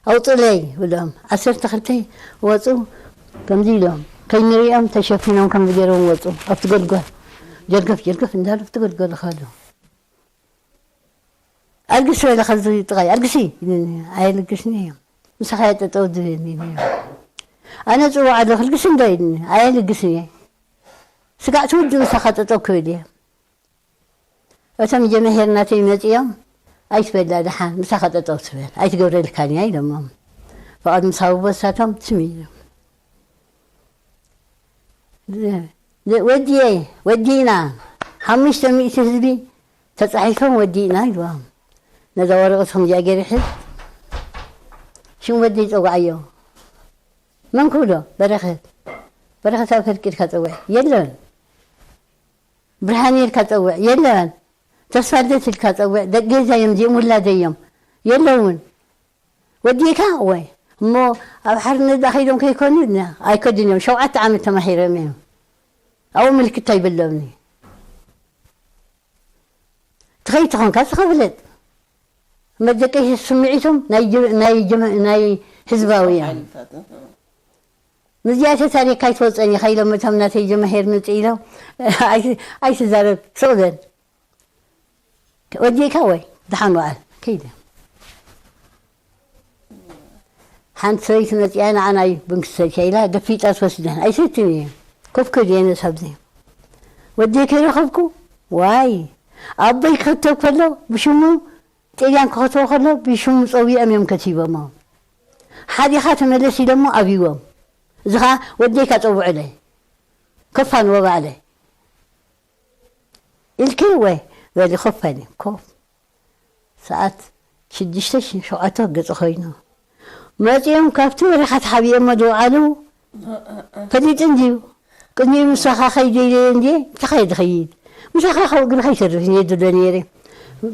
ኣውፅለይ ብሎም ዓሰርተ ክልተ ወፁ። ከምዚ ኢሎም ከይንሪኦም ተሸፊኖም ከምዚ ገይሮም ወፁ። ኣብቲ ጎልጎል ጀርገፍ ጀርገፍ እንዳሉ ኣብቲ ጎልጎል ኸዱ። "ኣልግሲ በለ ኸዚ ጥቓይ ኣልግሲ" ኢሉኒ። ኣየልግስን እየ። "ምሳኻ እየ ጠጠው ዝብል" ኢሉኒ። ኣነ ጽውዕ ኣለኹ "ኣልግሲ እንዶ" ኢሉኒ። ኣየልግስን እየ። "ስጋዕ ትውዲ ምሳኻ ጠጠው ክብል እየ" እቶም ጀመሄር ናተይ መጺኦም፣ "ኣይትበላ ደሓን፣ ምሳኻ ጠጠው ትበል፣ ኣይትገብረልካን እያ" ኢሎሞም። ፍቓድ ምስ ሃብዎ ንሳቶም ትም ኢሎም። ዝ-፣ ዝ-፣ ወዲየ፣ ወዲእና፣ ሓሙሽተ ሚእቲ ህዝቢ ተጻሒፎም ወዲእና ኢልዎም። ነዛ ወረቐት ከምዚኣ ገይረ ሒዝ፣ ሽም ወደይ ጸውዓዮ። መን ክብሎ? በረኸት። በረኸት ኣብ ፍርቂ ኢልካ ጸውዕ። የለን። ብርሃን ኢልካ ጸውዕ። የለን። ተስፋ ልደት ኢልካ ጸውዕ። ደቂ ገዛ እዮም፣ እዚኦም ውላደይ እዮም። የለውን። ወዲእካ? እወ። እሞ ኣብ ሓርነት ደኣ ከይዶም ከይኮኑ? ና-፣ ኣይከዱን እዮም። ሸውዓተ ዓመት ተማሂሮም እዮም። ኣብኡ ምልክት ኣይብሎምኒ። ትኸይድ ተኾንካ ንስኻ ፍለጥ። እምበር ደቀይ ስምዒቶም ናይ ጀ-፣ ናይ ጀመ-፣ ናይ ህዝባዊ እዮም። ሓይልታት፣ እህ። ምስዚኣተ ታሪክ ኣይትወፀን ኢኻ ኢሎም እቶም ናተይ ጀማሄር ምፅእ ኢሎም። ኣይ-፣ ኣይትዛረብ፣ ስቕ በል። ወዲእካ ወይ ደሓን ወዓል። ከይደ። ሓንቲ ሰበይቲ መፂኣ፣ ንዓናይ ቡን ክትሰትያ ኢላ ገፊጣ ትወስደን። ኣይሰትን እየ። ኮፍ ክብል እየ ነሳብዚ። ወደይ ከይረኸብኩ፣ ዋይ፣ ኣቦይ ክኽተብ ከሎ ብሽሙ፣ ጥልያን ክኸትቦ ከሎ ብሽሙ ፀዊዖም እዮም ከቲቦሞ። ሓዲኻ ተመለስ ኢሎሞ ኣብይዎም። እዚ ኸዓ ወደይካ ፀውዕለይ። ከፋንዎ ባዕለይ። ኢልኪ ወይ በሊ ኮፍ በሊ፣ ኮፍ። ሰዓት ሽዱሽተ ሸውዓተ ገፁ ኮይኑ። መፂኦም ካብቲ በረኻ ተሓቢኦሞ ዝወዓሉ ፈሊጡ እንድዩ። ቅድሚኡ ምሳኻ ከይደ ኢለዮ እንድየ፣ እንታይ ከይድ ኸይድ? ምሳኻ ካብ እግሪ ከይተርፍ እየ ዝብሎ ነይረ።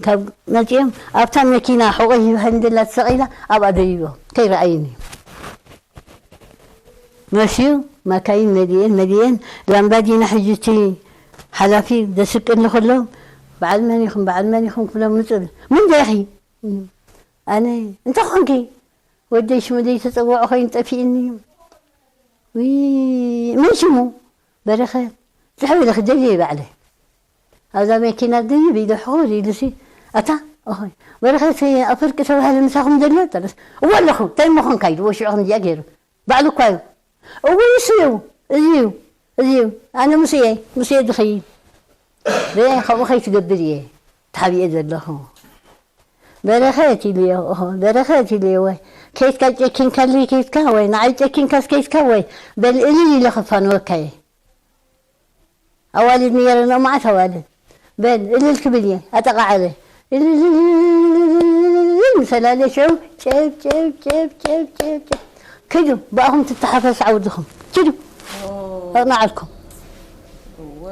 ካብ መፂኦም ኣብታ መኪና ሕቖ ሂባ ሃንደላ ተሰቒላ ኣብኣ ደይቦም። ከይረኣዩኒ። መስዩ፣ መካይን መሊኤን መሊኤን፣ ላምባዲና ሕጂ እቲ ሓላፊ ዘስቅኒ ከሎ፣ "በዓል መን ኢኹም? በዓል መን ኢኹም?" ክብሎም ምፅእ፣ "መን ዶ ኢኺ?" "ኣነ?" "እንታይ ኾንኪ?" "ወደይ ሽሙ ዘይተፀውዖ ኮይኑ ጠፊእኒ እዩ." "ውይ፣ መን ሽሙ?" "በረኸት." "ዝሕብልኺ ደልየ ባዕለ." ኣብዛ መኪና ደይብ ኢሉ ሕኹር ኢሉሲ፣ "ኣታ፣ ኦሆይ፣ በረኸት ኣፈርቂ ተባህለ ምሳኹም ዘሎ?" ተለስ፣ "እወ ኣለኹ፣ እንታይ እሞ ኾንካ?" ኢልዎ ሽዑ ከምዚኣ ገይሩ። ባዕሉ እኳ እዩ። "እውይ፣ እሱ እዩ፣ እዚ እዩ፣ እዚ እዩ፣ ኣነ ምስ እየ፣ ምስ እየ ዝኸይድ። ብ-፣ ከምኡ ከይትገብር እየ ተሓቢኤ ዘለኹ።" "በረኸት" ኢልዮ፣ ኦሆ፣ "በረኸት" ኢልዮ፣ ወይ ከይትካ ጨኪንካለይ ከይትካ፣ ወይ ንዓይ ጨኪንካስ ከይትካ፣ ወይ በል እልል ኢለ ከፋንወካ እየ። ኣዋልድ ነይረን፣ መዓት ኣዋልድ። በል፣ እልል ክብል እየ፣ ኣጠቓዓለ። እልል ምስ ኣላለ ሽዑ፣ ጨብ፣ ጨብ፣ ጨብ፣ ጨብ፣ ጨብ፣ ጨብ። ኪዱ፣ ብኣኹም ትተሓፈስ ዓውድኹም። ኪዱ፣ ኦ። ኣቕናዓልኩም። እወ።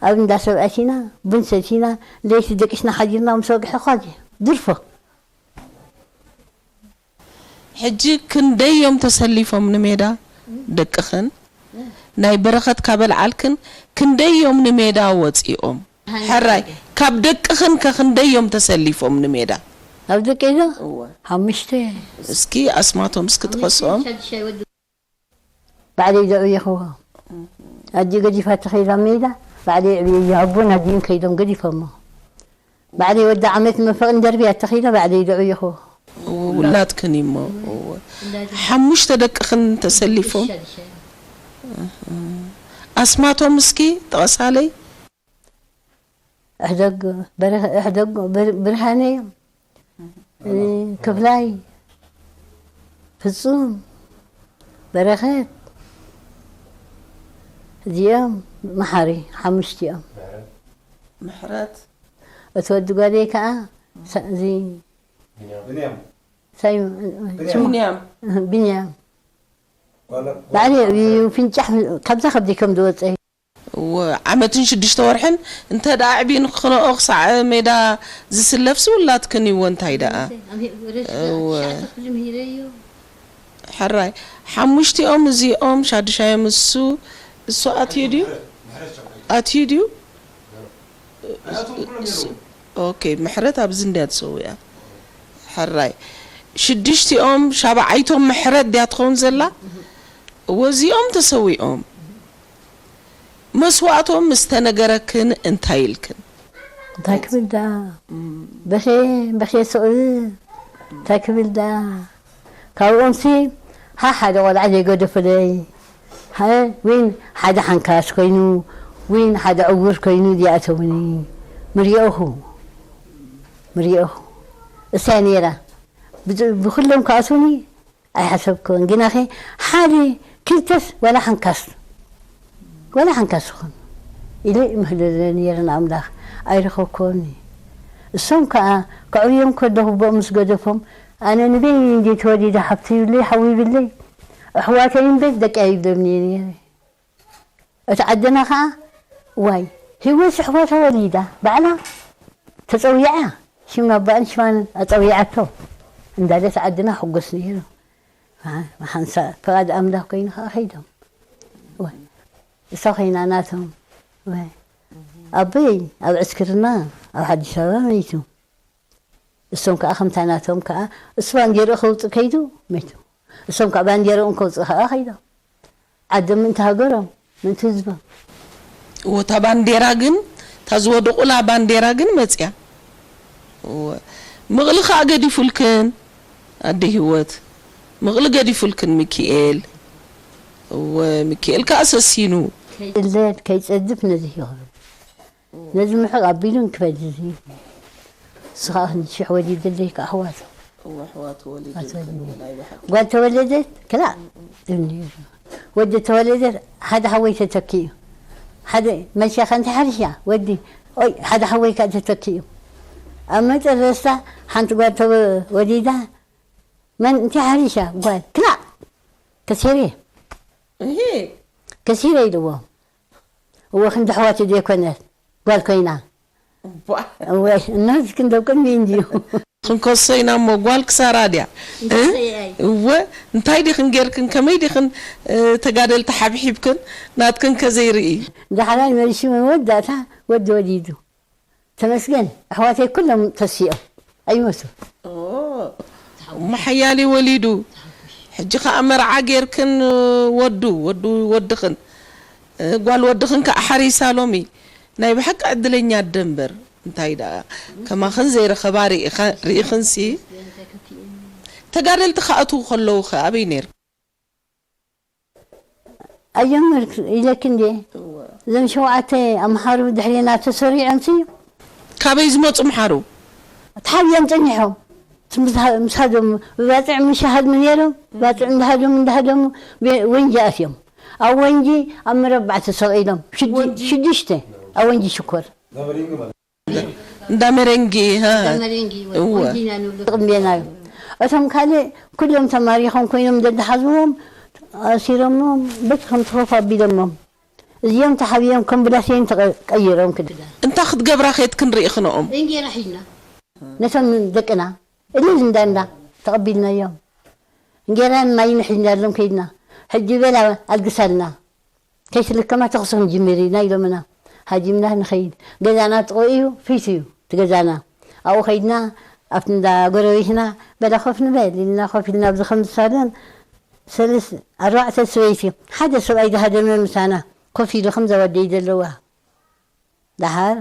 ኣብ እንዳ ሰብ ኣቲና፣ ቡን ሰቲና፣ ለይቲ ደቂስና ሓዲርና፣ ምስ ወግሐ ኳዚ። ድርፎ። ሕጂ ክንደይ እዮም ተሰሊፎም ንሜዳ? ደቅኽን ናይ በረኸት ካበልዓልክን ክንደይ እዮም ንሜዳ ወፂኦም? ሕራይ፣ ካብ ደቅኽን ከ ክንደይ እዮም ተሰሊፎም ንሜዳ? ኣብ ደቂ ዶ? እወ። ሓሙሽተ። እስኪ ኣስማቶም እስኪ ጥቐስኦም። ባዕለይ ዘዕብየኽዎ። ኣዲኡ ገዲፋቶ ከይዳ ሜዳ፣ ባዕለይ ኣዕብየዮ። ኣቦን ኣዲኡን ከይዶም ገዲፎሞ። ባዕለይ ወዲ ዓመት መፈቕን ደርብያ ተኸይዳ፣ ባዕለይ ዘዕብየኽዎ። እወ፣ ውላድክን እሞ። እወ። ሓሙሽተ ደቅኽን ተሰሊፎም? እህ። ኣስማቶም እስኪ ጥቐሳለይ። እሕደግ በረ-፣ እሕደግ ብር-፣ ብርሃነ፣ እ፣ ክፍላይ፣ ፍጹም፣ በረኸት፣ እዚኦም መሓሪ ሓሙሽቲኦም። ምሕረት እቲ ወዲ ጓለይ ከዓ ሳ- እዚ ብንያም ሳይ- ስሙ ብንያም ብንያም ላዕሊ እዩ ፍንጫሕ ካብዛ ከብዲ ከም ዝወፀ እዩ። ዓመትን ሽዱሽተ ወርሕን እንተ ደኣ ኣዕቢን ክነኦ ክሳዕ ሜዳ ዝስለፍ ስውላትክን ይዎ እንታይ ደኣ እወ። ሕራይ ሓሙሽቲኦም እዚኦም ሻዱሻዮም እሱ እሱ ኣትዩ ድዩ ኣትዩ ድዩ ኦኬ ምሕረት ኣብዚ እንድያ ተሰዊኣ ሕራይ ሽዱሽቲኦም ሻብዓይቶም ምሕረት ድያ ትኸውን ዘላ እወ እዚኦም ተሰዊኦም መስዋእቶም ምስ ተነገረክን እንታይ ኢልክን እንታይ ክብል ደኣ በኸ በኸ ስቕ እንታይ ክብል ደኣ ካብኦምሲ ሓ ሓደ ቆልዓ ዘይገደፈለይ ወይን ሓደ ሓንካስ ኮይኑ ወይን ሓደ ዕውር ኮይኑ ዝኣተውኒ ምርኦኹ ምርኦኹ እሳ ነይራ ብኩሎም ክኣትውኒ ኣይሓሰብክዎን ግናኸ ሓደ ክልተስ ዋላ ሓንካስ ዋላ ሓንካስ ዝኾን ኢለ ይምህለለ ነይረ ንኣምላኽ ኣይረኸብክዎን እሶም ከዓ ከዕብዮም ከለኹ ብኦም ምስ ገደፎም ኣነ ንበይ እንዲ ተወሊደ ሓብቲ ይብለይ ሓዊ ይብለይ ኣሕዋተይ እምበር ደቂ ኣይብለምኒ ነይረ እቲ ዓድና ከዓ ዋይ ህይወት ኣሕዋታ ወሊዳ ባዕላ ተፀዊዓ ሽም ኣባእን ሽማንን ኣፀዊዓቶ እንዳለት ዓድና ሕጉስ ነይሩ ሓንሳ ፍቓድ ኣምላኽ ኮይኑ ከዓ ከይዶም እሳ ኮይና ናቶም ኣቦይ ኣብ ዕስክርና ኣብ ሓዲስ ኣበባ መይቱ እሶም ከዓ ከምታ ናቶም ከዓ እሱ ባንዴርኡ ከውፅእ ከይዱ መይቱ እሶም ከዓ ባንዴርኦም ከውፅእ ከዓ ከይዶም ዓዶም ምእንቲ ሃገሮም ምእንቲ ህዝቦም እወ እታ ባንዴራ ግን እታ ዝወደቑላ ባንዴራ ግን መፅያ እወ ምቕሊ ከዓ ገዲፉልክን ኣደ ህይወት ምቕሊ ገዲፉልክን ሚኪኤል እወ ሚኪኤል ከዓ ሰሲኑ ከይፅለድ ከይፀድፍ ነዚ ይኽብል ነዚ ምሕቕ ኣቢሉ እንክበል እዚ ንስኻ ክንዲ ሽሕ ወሊድለይ ከዓ ኣሕዋት እወ ኣሕዋት ወሊዱ ኣትወልኒ ናይ ብሓቂ ጓል ተወለደት ክላእ እብኒ ወዲ ተወለደ ሓደ ሓወይ ተተኪኡ ሓደ መሻ ከንቲ ሓርሻ ወዲ ኦይ ሓደ ሓወይ ከዓ ተተኪኡ ኣብ መጨረስታ ሓንቲ ጓል ተወ- ወሊዳ መን እንታይ ሓርሻ ጓል ክላእ ከሲረ እሂ ከሲረ ኢልዎ እወ ክንዲ ኣሕዋት ዘይኮነት ጓል ኮይና ቧ እወ እነዚ ክንደው ቅድሚ እንድዩ ክንከሶ ኢና እሞ ጓል ክሳራ ድያ እወ እንታይ ዲኽን ጌርክን ከመይ ዲኽን እ፣ ተጋደልቲ ሓብሒብክን ናትክን ከዘይርኢ ዳሕራይ መሊሱ መወዳእታ ወዲ ወሊዱ ተመስገን ኣሕዋተይ ኩሎም ተሲኦም ኣይሞቱ እሞ ሓያሊ ወሊዱ ሕጂ ከዓ መርዓ ጌርክን ወዱ ወዱ ወድኽን እ፣ ጓል ወድኽን ከዓ ሓሪሳ ሎሚ ናይ ብሓቂ ዕድለኛ ኣደ እምበር እንታይ ደኣ ከማኽን ዘይረኸባ ርኢኻ- ርኢኽንሲ ተጋደልቲ ክኣትዉ ከለዉ ከ ኣበይ ነይርካ ኣየምር ኢለክ እንዴ እዞም ሸውዓተ ኣምሓሩ ድሕሬና ተሰሪዖምሲ ካበይ ዝመፁ ምሓሩ ተሓብዮም ፀኒሖም ምስ ሃ- ምስ ሃደሙ ብባፅዕ ምሽ ሃድሙ ነይሮም ባፅዕ እንዳሃደሙ እንዳሃደሙ ቤ- ወንጂ ኣትዮም ኣብ ወንጂ ኣብ መረባዕ ተሰቒሎም ሽዱ- ሽዱሽተ ኣብ ወንጂ ሽኮር እንዳ መረንጊ ሃ። እወ። ቅምቤና እዩ እቶም ካልእ ኩሎም ተማሪኾም ኮይኖም ደድሓዝዎም ኣሲሮሞም በቲ ከም ትኸፍ ኣቢሎሞም እዚኦም ተሓቢኦም ከም ብላሴን ተቐይሮም ክዳ እንታይ ክትገብራ ከየት ክንርኢ ክነኦም እንጌራ ሒዝና ነቶም ደቅና እልል እንዳንዳ ተቐቢልናዮም እንጌራን ማይን ሒዝናሎም ከይድና ሕጂ በላ ኣልግሳልና ከይትልከማ ተኹሲ ክንጅምር ኢና ኢሎምና ሃጂምና ንኸይድ ገዛና ጥቕኡ እዩ ፊት እዩ ትገዛና ኣብኡ ከይድና ኣብቲ እንዳ ጎረቤትና በላ ኮፍ ንበል ኢልና ኮፍ ኢልና ኣብዚ ከምዚ ሳሎን ሰለስ ኣርባዕተ ሰበይቲ ሓደ ሰብኣይ ዝሃደመ ምሳና ኮፍ ኢሉ ከምዛ ወደይ ዘለዋ ደሓር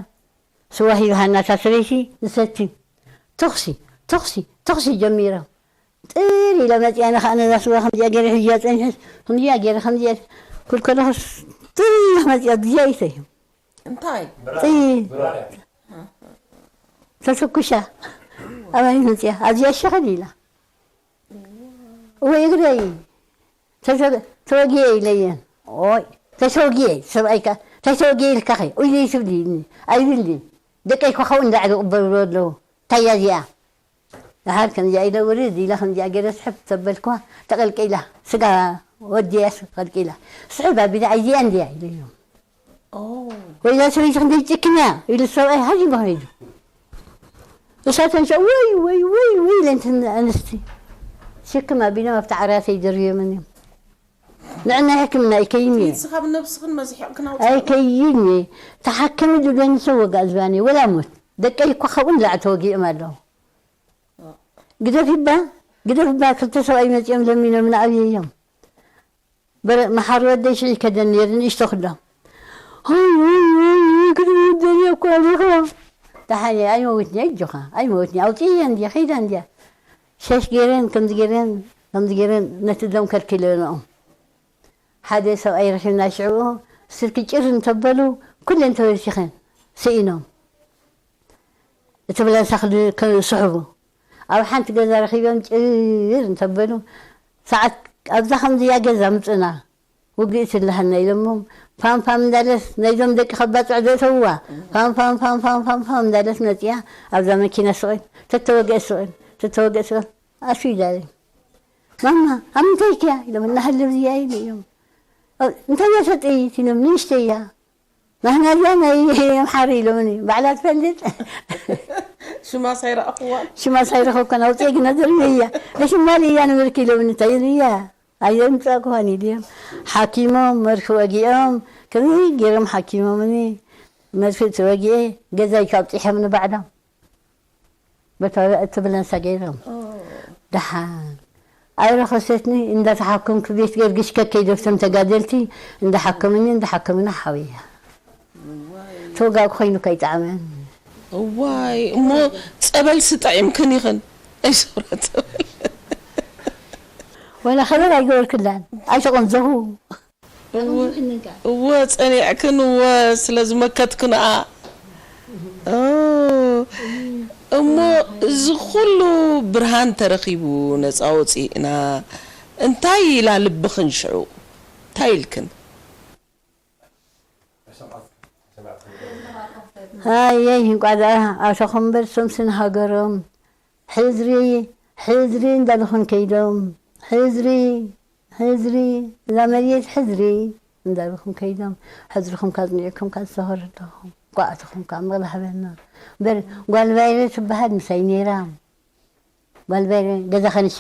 ስዋ ሂብሃና እታ ሰበይቲ ንሰቲ ተኹሲ ተኹሲ ተኹሲ ጀሚሮም ጥር ኢለ መፅያ ንኸዓ ነዛ ስዋ ከምዚኣ ገይረ ሕጂ እያ ፀኒሐስ ከምዚኣ ገይረ ከምዚኣ ክልከለኹስ ጥር ኢለ መፅያ እግዚኣብሔር እዩ እንታይ ጥይ ተተኩሻ ኣባይ መፅያ ኣብዚኣ ሸኸል ኢላ ወይ እግረይ ተሰ- ተወጊኤ ኢለየን። ኦይ ተሰወጊኤ ሰብኣይካ ተሰወጊኤ ኢልካኸ ኢሉ ትብሊ ኣይብልኒ። ደቀይ ኮኸው እንዳዕሉ ቅበልዎ ኣለዉ። ታያ እዚኣ ደሓር ከምዚኣ ኢለ ውርድ ኢላ ከምዚኣ ገይረ ስሕብ ተበልክዋ ተቐልቂላ ስጋ ወዲያ ቀልቂላ ስሕብ ኣቢላ ኣይዚኣ እንድያ ኢለዮም። ወይዛ ሰበይቲ ክንደይ ጭክና ኢሉ ሰብኣይ ሃዲሙ ከይዱ። እሳተን ሸ ወይ ወይ ወይ ወይ ኢለን እተን ኣንስቲ ሽክም ኣቢሎም ኣብቲ ዓራተይ ደርብዮምን እዮም። ንዕና ሕክምና ኣይከይን እየ ንስኻ ብነብስኽን መዝሒቕክን ኣውፅእ ኣይከይን እየ ተሓከሚ ድብለኒ ሰብ ወጋእ ዝባኒ ወላ ሞት ደቀይ እኮ ካብኡ ንላዕ ተወጊኦም ኣለዉ። ግደፊባ ግደፊባ ክልተ ሰብኣይ መፂኦም ለሚኖም ንኣብየዮም። በረ መሓሪ ወደይ ሽዒ ከደን ነይሩ ንእሽቶ ክሎም ሆይ ሆይ ሆይ ሆይ ክትምደኒ እኮ ኣለኹ። ደሓን እየ ኣይመውትኒ ኣጆኻ ኣይመውትኒ ኣውፅእያ እንድያ ከይዳ እንድያ ሸሽ ገይረን ከምዚ ገይረን ከምዚ ገይረን ነቲ ደም ከልኪለንኦም ሓደ ሰብኣይ ረኺብና ሽዕኡ ስልኪ ጭር እንተበሉ ኩለን ተበርሲኸን ስኢኖም እቲ ብላንሳ ክስሕቡ ኣብ ሓንቲ ገዛ ረኺቦም ጭር እንተበሉ ሰዓት ኣብዛ ከምዚያ ገዛ ምፅና ውግእ ትልሃና ኢሎሞም ፓም ፓም እንዳለት ናይዞም ደቂ ከባፅዕ ዘእተውዋ ፓም ፓም ፓም ፓም ፓም ፓም እንዳለት መፅያ ኣብዛ መኪና ስቕል ተተወገአ ስቕል ተተወገአ ስቕል ኣሱ ይዳለ ማማ ኣብ ምንታይ እያ ኢሎም እናሃለብዝያ ኢሉ እዮም እንታይ እያ ሰጥይት ኢሎም ንእሽተይ እያ ናህና እዚኣ ናይ ኣምሓሪ ኢሎምኒ ባዕላ ትፈልጥ ሽማ ሳይረኣኽዋን ሽማ ሳይረኸብኳን ኣውፅኤ ግና ዘርዮ እያ እሽማል እያ ንብርክ ኢሎምኒ እንታይ እያ ኣየምፃእክዋን ኢልዮም ሓኪሞም መርፊ ወጊኦም ከመይ ገይሮም ሓኪሞምኒ መርፊ ተወጊኤ ገዛይ ካብፂሖም ንባዕሎም በታ እትብለን ሰገይሮም ደሓን ኣይረኸሰትኒ እንዳተሓከምኩ ቤት ገርግሽ ከከይ ደፍቶም ተጋደልቲ እንዳሓከምኒ እንዳሓከምና ሓውያ ተወጋእ ኮይኑ ከይጣዕመን እዋይ እሞ ጸበል ስጠዒምክን ይኽን ኣይሰብረ ጸበል ወላ ከበር ኣይገበርክላን ኣይተቆንዘኹ እወ ጸኒዕክን እወ ስለ ዝመከትክንኣ እሞ እዚ ኩሉ ብርሃን ተረኺቡ ነፃ ወፂእና እንታይ ኢላ ልብኽን ሽዑ እንታይ ኢልክን ኣየይ እንቋዕ ደኣ ኣተኹም በርሶም ስን ሃገሮም ሕዝሪ ሕዝሪ እንዳልኹን ከይዶም ሕዝሪ ሕዝሪ እዛ መሬት ሕዝሪ እንዳልኹም ከይዶም ሕዝርኹም ካጽኒዕኩም ካዝተኸሩ ኣለኹም ቋዕትኹም ካብ ምቕላሕበና እምበር ጓል ባይረ ትበሃል ምሳይ ነይራ ጓል ባይረ ገዛ ኸንሻ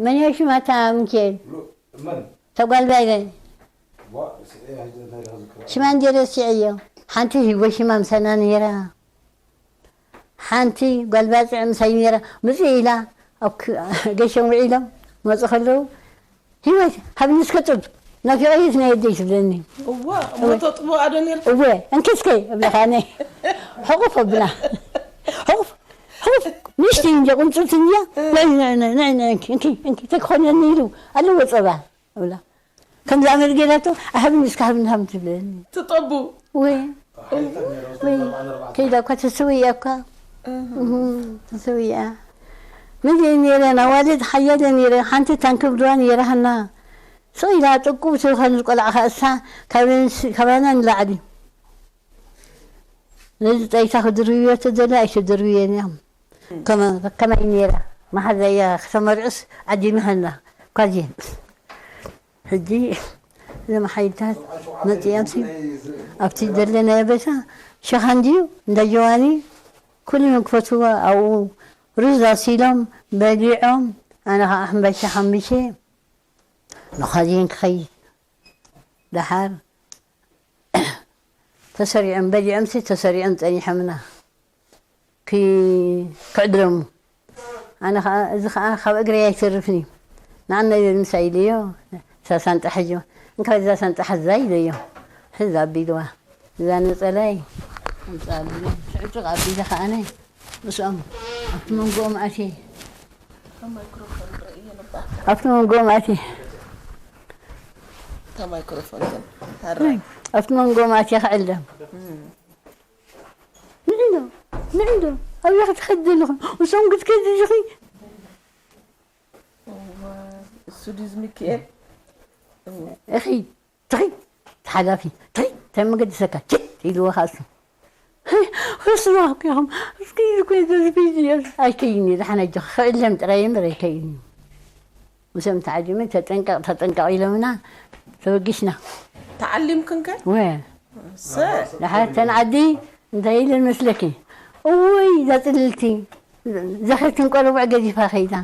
መን ሽማ እታ ምንኬል ተጓልባይ ሽማ እንዴ ረሲዐዮ ሓንቲ ህይወ ሽማ ምሳና ነይራ ሓንቲ ጓልባፅዕ ምሳይ ነይራ ምፅእ ኢላ ኣብ ገሸም ውዒሎም መፁ ከለዉ ህይወት ሃብኒ እስከ ጡብ ናፊቐ የት ናይ ኣደይ ትብለኒ እወ እሞ ተጥቦ ኣዶ ነርኪ እወ እንኪ እስከ እብለኻኒ ሕቑፍ ኣብላ ሕቑፍ ሕቑፍ ንእሽተይ እንድያ ቁንፅልቲ እንድያ ናይ ናይ ናይ ናይ ናይ እንኪ እንኪ እንኪ እንኪ ተክኾነኒ ኢሉ ኣለዎ ፀባ እብላ ከምዚ ኣመል ገይራቶ ኣሃብኒ እስከ ሃብኒ ሃብኒ ትብለኒ ትጠቡ ወይ ከይዳ እኳ ተስውያ እኳ ተስውያ ምዚ ነይረን ኣዋልድ ሓያለ ነይረ ሓንቲ ታንክብድዋ ነይራሃና ስቕ ኢላ ጥቁብ ትብል ከሉ ቆልዓ ከእሳ ካባና ንላዕሊ ነዚ ጠይታ ክድርብዮ ተደልያ ኣይተደርብዮን እያ ከመይ ነይራ መሓዛ እያ ክተመርዕስ ዓዲምሃና ኳዚ ሕጂ እዞም ሓይልታት መፂኦምሲ ኣብቲ ዘለናዮ ቦታ ሸኻ እንድዩ እንዳ ጀዋኒ ኩሉ ክፈትዎ ኣብኡ ሩዝ ኣሲሎም በሊዖም ኣነ ከዓ ሕምባሻ ሓምቢሸ ንኻዚን ክኸይድ ደሓር ተሰሪዖም በሊዖምሲ ተሰሪዖም ፀኒሖምና ክዕድረሙ ኣነ ከዓ እዚ ከዓ ካብ እግረይ ኣይተርፍን እዩ ንዓና ይብል ምሳ ኢለዮ እዛ ሳንጣ ሕጂ እንካ እዛ ሳንጣ ሓዛ ኢለዮ ሕዚ ኣቢልዋ እዛ ነፀላይ ኣምፃ ኣቢለ ትዕጭቕ ኣቢለ ከዓነ ምስኦም ኣብቲ መንጎኦም ኣትየ ኣብቲ መንጎኦም ኣትየ ኣብቲ መንጎኦም ኣትየ ክዕለም ንዕዶ ንዕዶ ኣብያ ክትኸዲ ዘለኹ እሶም ክትከዲ ዲኺ እሱ ድዩ ሚካኤል? እኺ ትኺ ሓላፊ ትኺ እንታይ መገድሰካ ችት ኢልዎ ከኣ እሱ ወስራኩም እስኪ ኢልኩ ዘዝቢዝ ኣይከይኒ ደሓን ኣጆ ክዕለም ጥራይ እምበር ኣይከይኒ። ምስኦም ተዓሊመ ተጠንቀቕ ተጠንቀቕ ኢሎምና ተበጊስና። ተዓሊምክን ከ? ወ ሰ- ደሓር ተን ዓዲ እንታይ ኢለን መስለኪ? እውይ እዛ ጽልልቲ ዘኸትን ቆርቡዕ ገዚፋ ከይዳ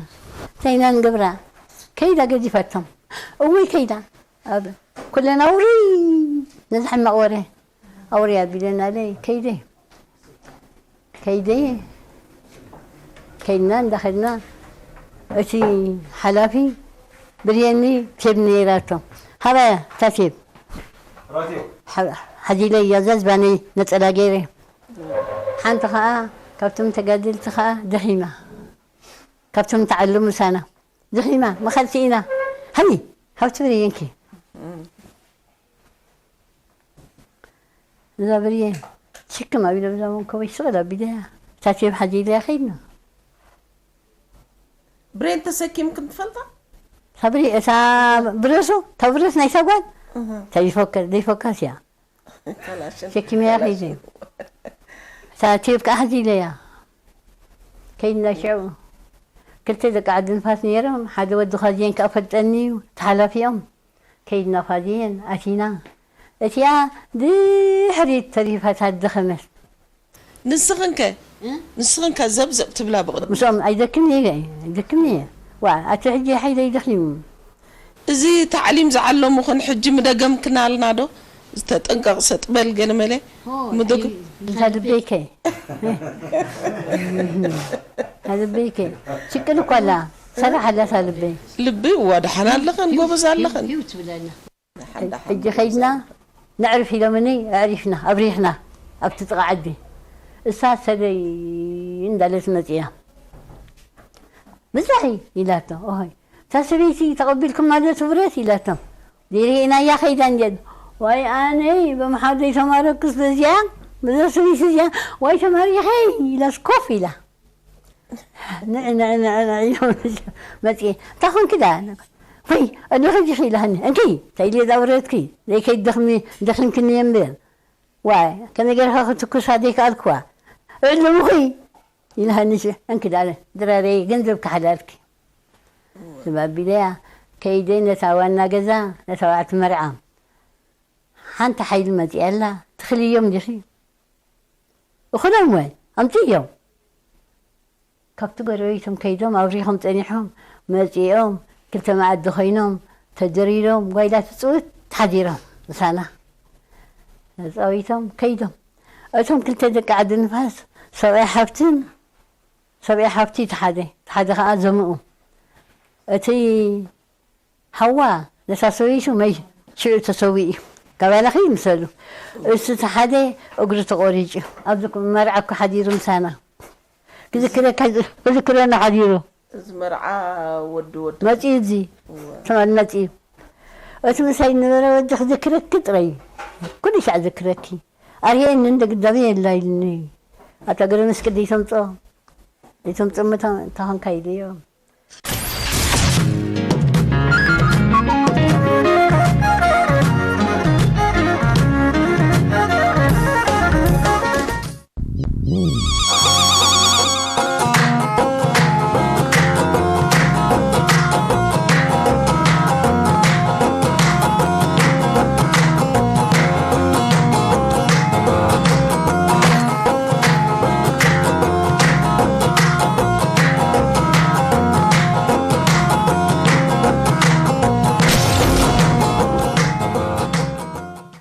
እንታይ ኢና ንገብራ? ከይዳ ገዚፋቶም። እውይ ከይዳ ኣብ ኩለን ኣውሪ ነዚ ሕማቕ ወረ ኣውሪ ኣቢለናለይ ከይደ ከይደ ከይድና እንዳኸድና እቲ ሓላፊ ብርየኒ ቴብ ነይራቶ። ሃባያ እታ ቴብ ሓዚለ እያ እዛ ዝባነይ ነፀላ ገይረ። ሓንቲ ከዓ ካብቶም ተጋደልቲ ከዓ ደኺማ ካብቶም ተዓሉ ምሳና ደኺማ መኸልቲ ኢና ሃኒ ሃብቲ ብርየንኪ እዛ ብርየ ሽክም ኣቢለ ብዛ መንኮበይ ስቕል ኣቢለያ እታ ቴብ ሓዚለያ ከይድና ብሬን ተሰኪምክን ትፈልጣ? ሳብሪ እታ ብረሱ እታ ብረስ ናይ ሳጓል እንታይ ይፈከር ዘይፈካስ እያ ካላሽን ሸኪመያ ከይደ እታ ቴብ ከዓ ሓዚለያ ከይድና ሽዑ ክልተ ደቂ ዓዲ ንፋስ ነይሮም ሓደ ወዲ ኻዝየን ከዓ ፈልጠኒ እዩ ተሓላፊኦም ከይድና ኻዝየን ኣቲና እቲኣ ድሕሪት ተሪፋ ታደኸመት ንስኽን ከ ንስኽን ከ ዘብዘብ ትብላ ብቕድሚ ምስኦም ኣይደክም እየ ኣይደክም እየ ዋ ኣቲ ሕጂ ሓይለ ይደኽም እዚ ታዕሊም ዝዓለሙኽን ሕጂ ምደገምክናልና ዶ ዝተጠንቀቕ ሰጥ በል ገለ መለ ምድግ እዛ ልበይከ እዛ ልበይከ ሽቅል እኳ ኣላ ሰራሕ ኣላ እዛ ልበይ ልቢ እዋ ደሓን ኣለኽን ጎበዝ ኣለኽን ሕጂ ኸይድና ነዕርፍ ኢሎምኒ ኣዕሪፍና ኣብሪኽና ኣብቲ ጥቓ ዓዲ እሳ ሰደይ እንዳለት መፅያ ብዛሒ ኢላቶ ኦሆይ እታ ሰበይቲ ተቐቢልኩም ማለት ብረት ኢላቶም ዘይርኢናያ ኸይዳ እንጀል ዋይ ኣነይ በምሓደይ ተማረክስ በዚኣ በዛ ሰበይቲ እዚኣ ዋይ ተማሪኸይ ኢላስ ኮፍ ኢላ ንዕ ንዕ ንዕ ንዕ ኢሎም መፅየ እንታይ ኾንኪ ዳ ወይ ኣነ ኸዚ ኺኢላኒ እንኪ እንታይ ኢለ ዳውረትኪ ዘይከይድ ደኽሚ ደኺምክኒ እምበር ዋይ ከመይ ገርካ ክትኩሳ ዘይከኣልክዋ እዕልምኺ ኢልሃኒ እንኪ ዳ ድራረይ ገንዘብ ክሓላልኪ ስባቢለያ ከይደ ነታ ዋና ገዛ ነታ ዋዕቲ መርዓ ሓንቲ ሓይሊ መፂኣላ ትኽልዮም ዲኺ እኹሎም ወ ኣምፅእዮም ካብቲ ጎረቤቶም ከይዶም ኣብሪኾም ፀኒሖም መፂኦም ክልተ መኣዲ ኮይኖም ተደሪሮም ጓይላ ትፅውት ሓዲሮም ምሳና ተፃዊቶም ከይዶም እቶም ክልተ ደቂ ዓዲ ንፋስ ሰብኣይ ሓፍትን ሰብኣይ ሓፍቲ እቲ ሓደ እቲ ሓደ ከዓ ዘምኡ እቲ ሓዋ ነታ ሰበይቱ መይ ሽዑ ተሰዊኡ ካባላኺ ምሰሉ እሱ እቲ ሓደ እግሩ ተቆሪጩ ኣብዚ መርዓ እኮ ሓዲሩ ምሳና ክዝክረካ ክዝክረና ሓዲሩ እዚ መርዓ ወዲ ወዲ መፂኡ እዚ ትማል መፂኡ እቲ ምሳይ ነበረ ወዲ ክዝክረኪ ጥራይ ኩሉ ሻዕ ዝክረኪ ኣርየኒ እንደ ግዳሚ የላ ኢልኒ ኣታ ገረ መስቀል ደይተምፅኦ ደይተምፅኦ መታ እንታኾንካ ኢለዮ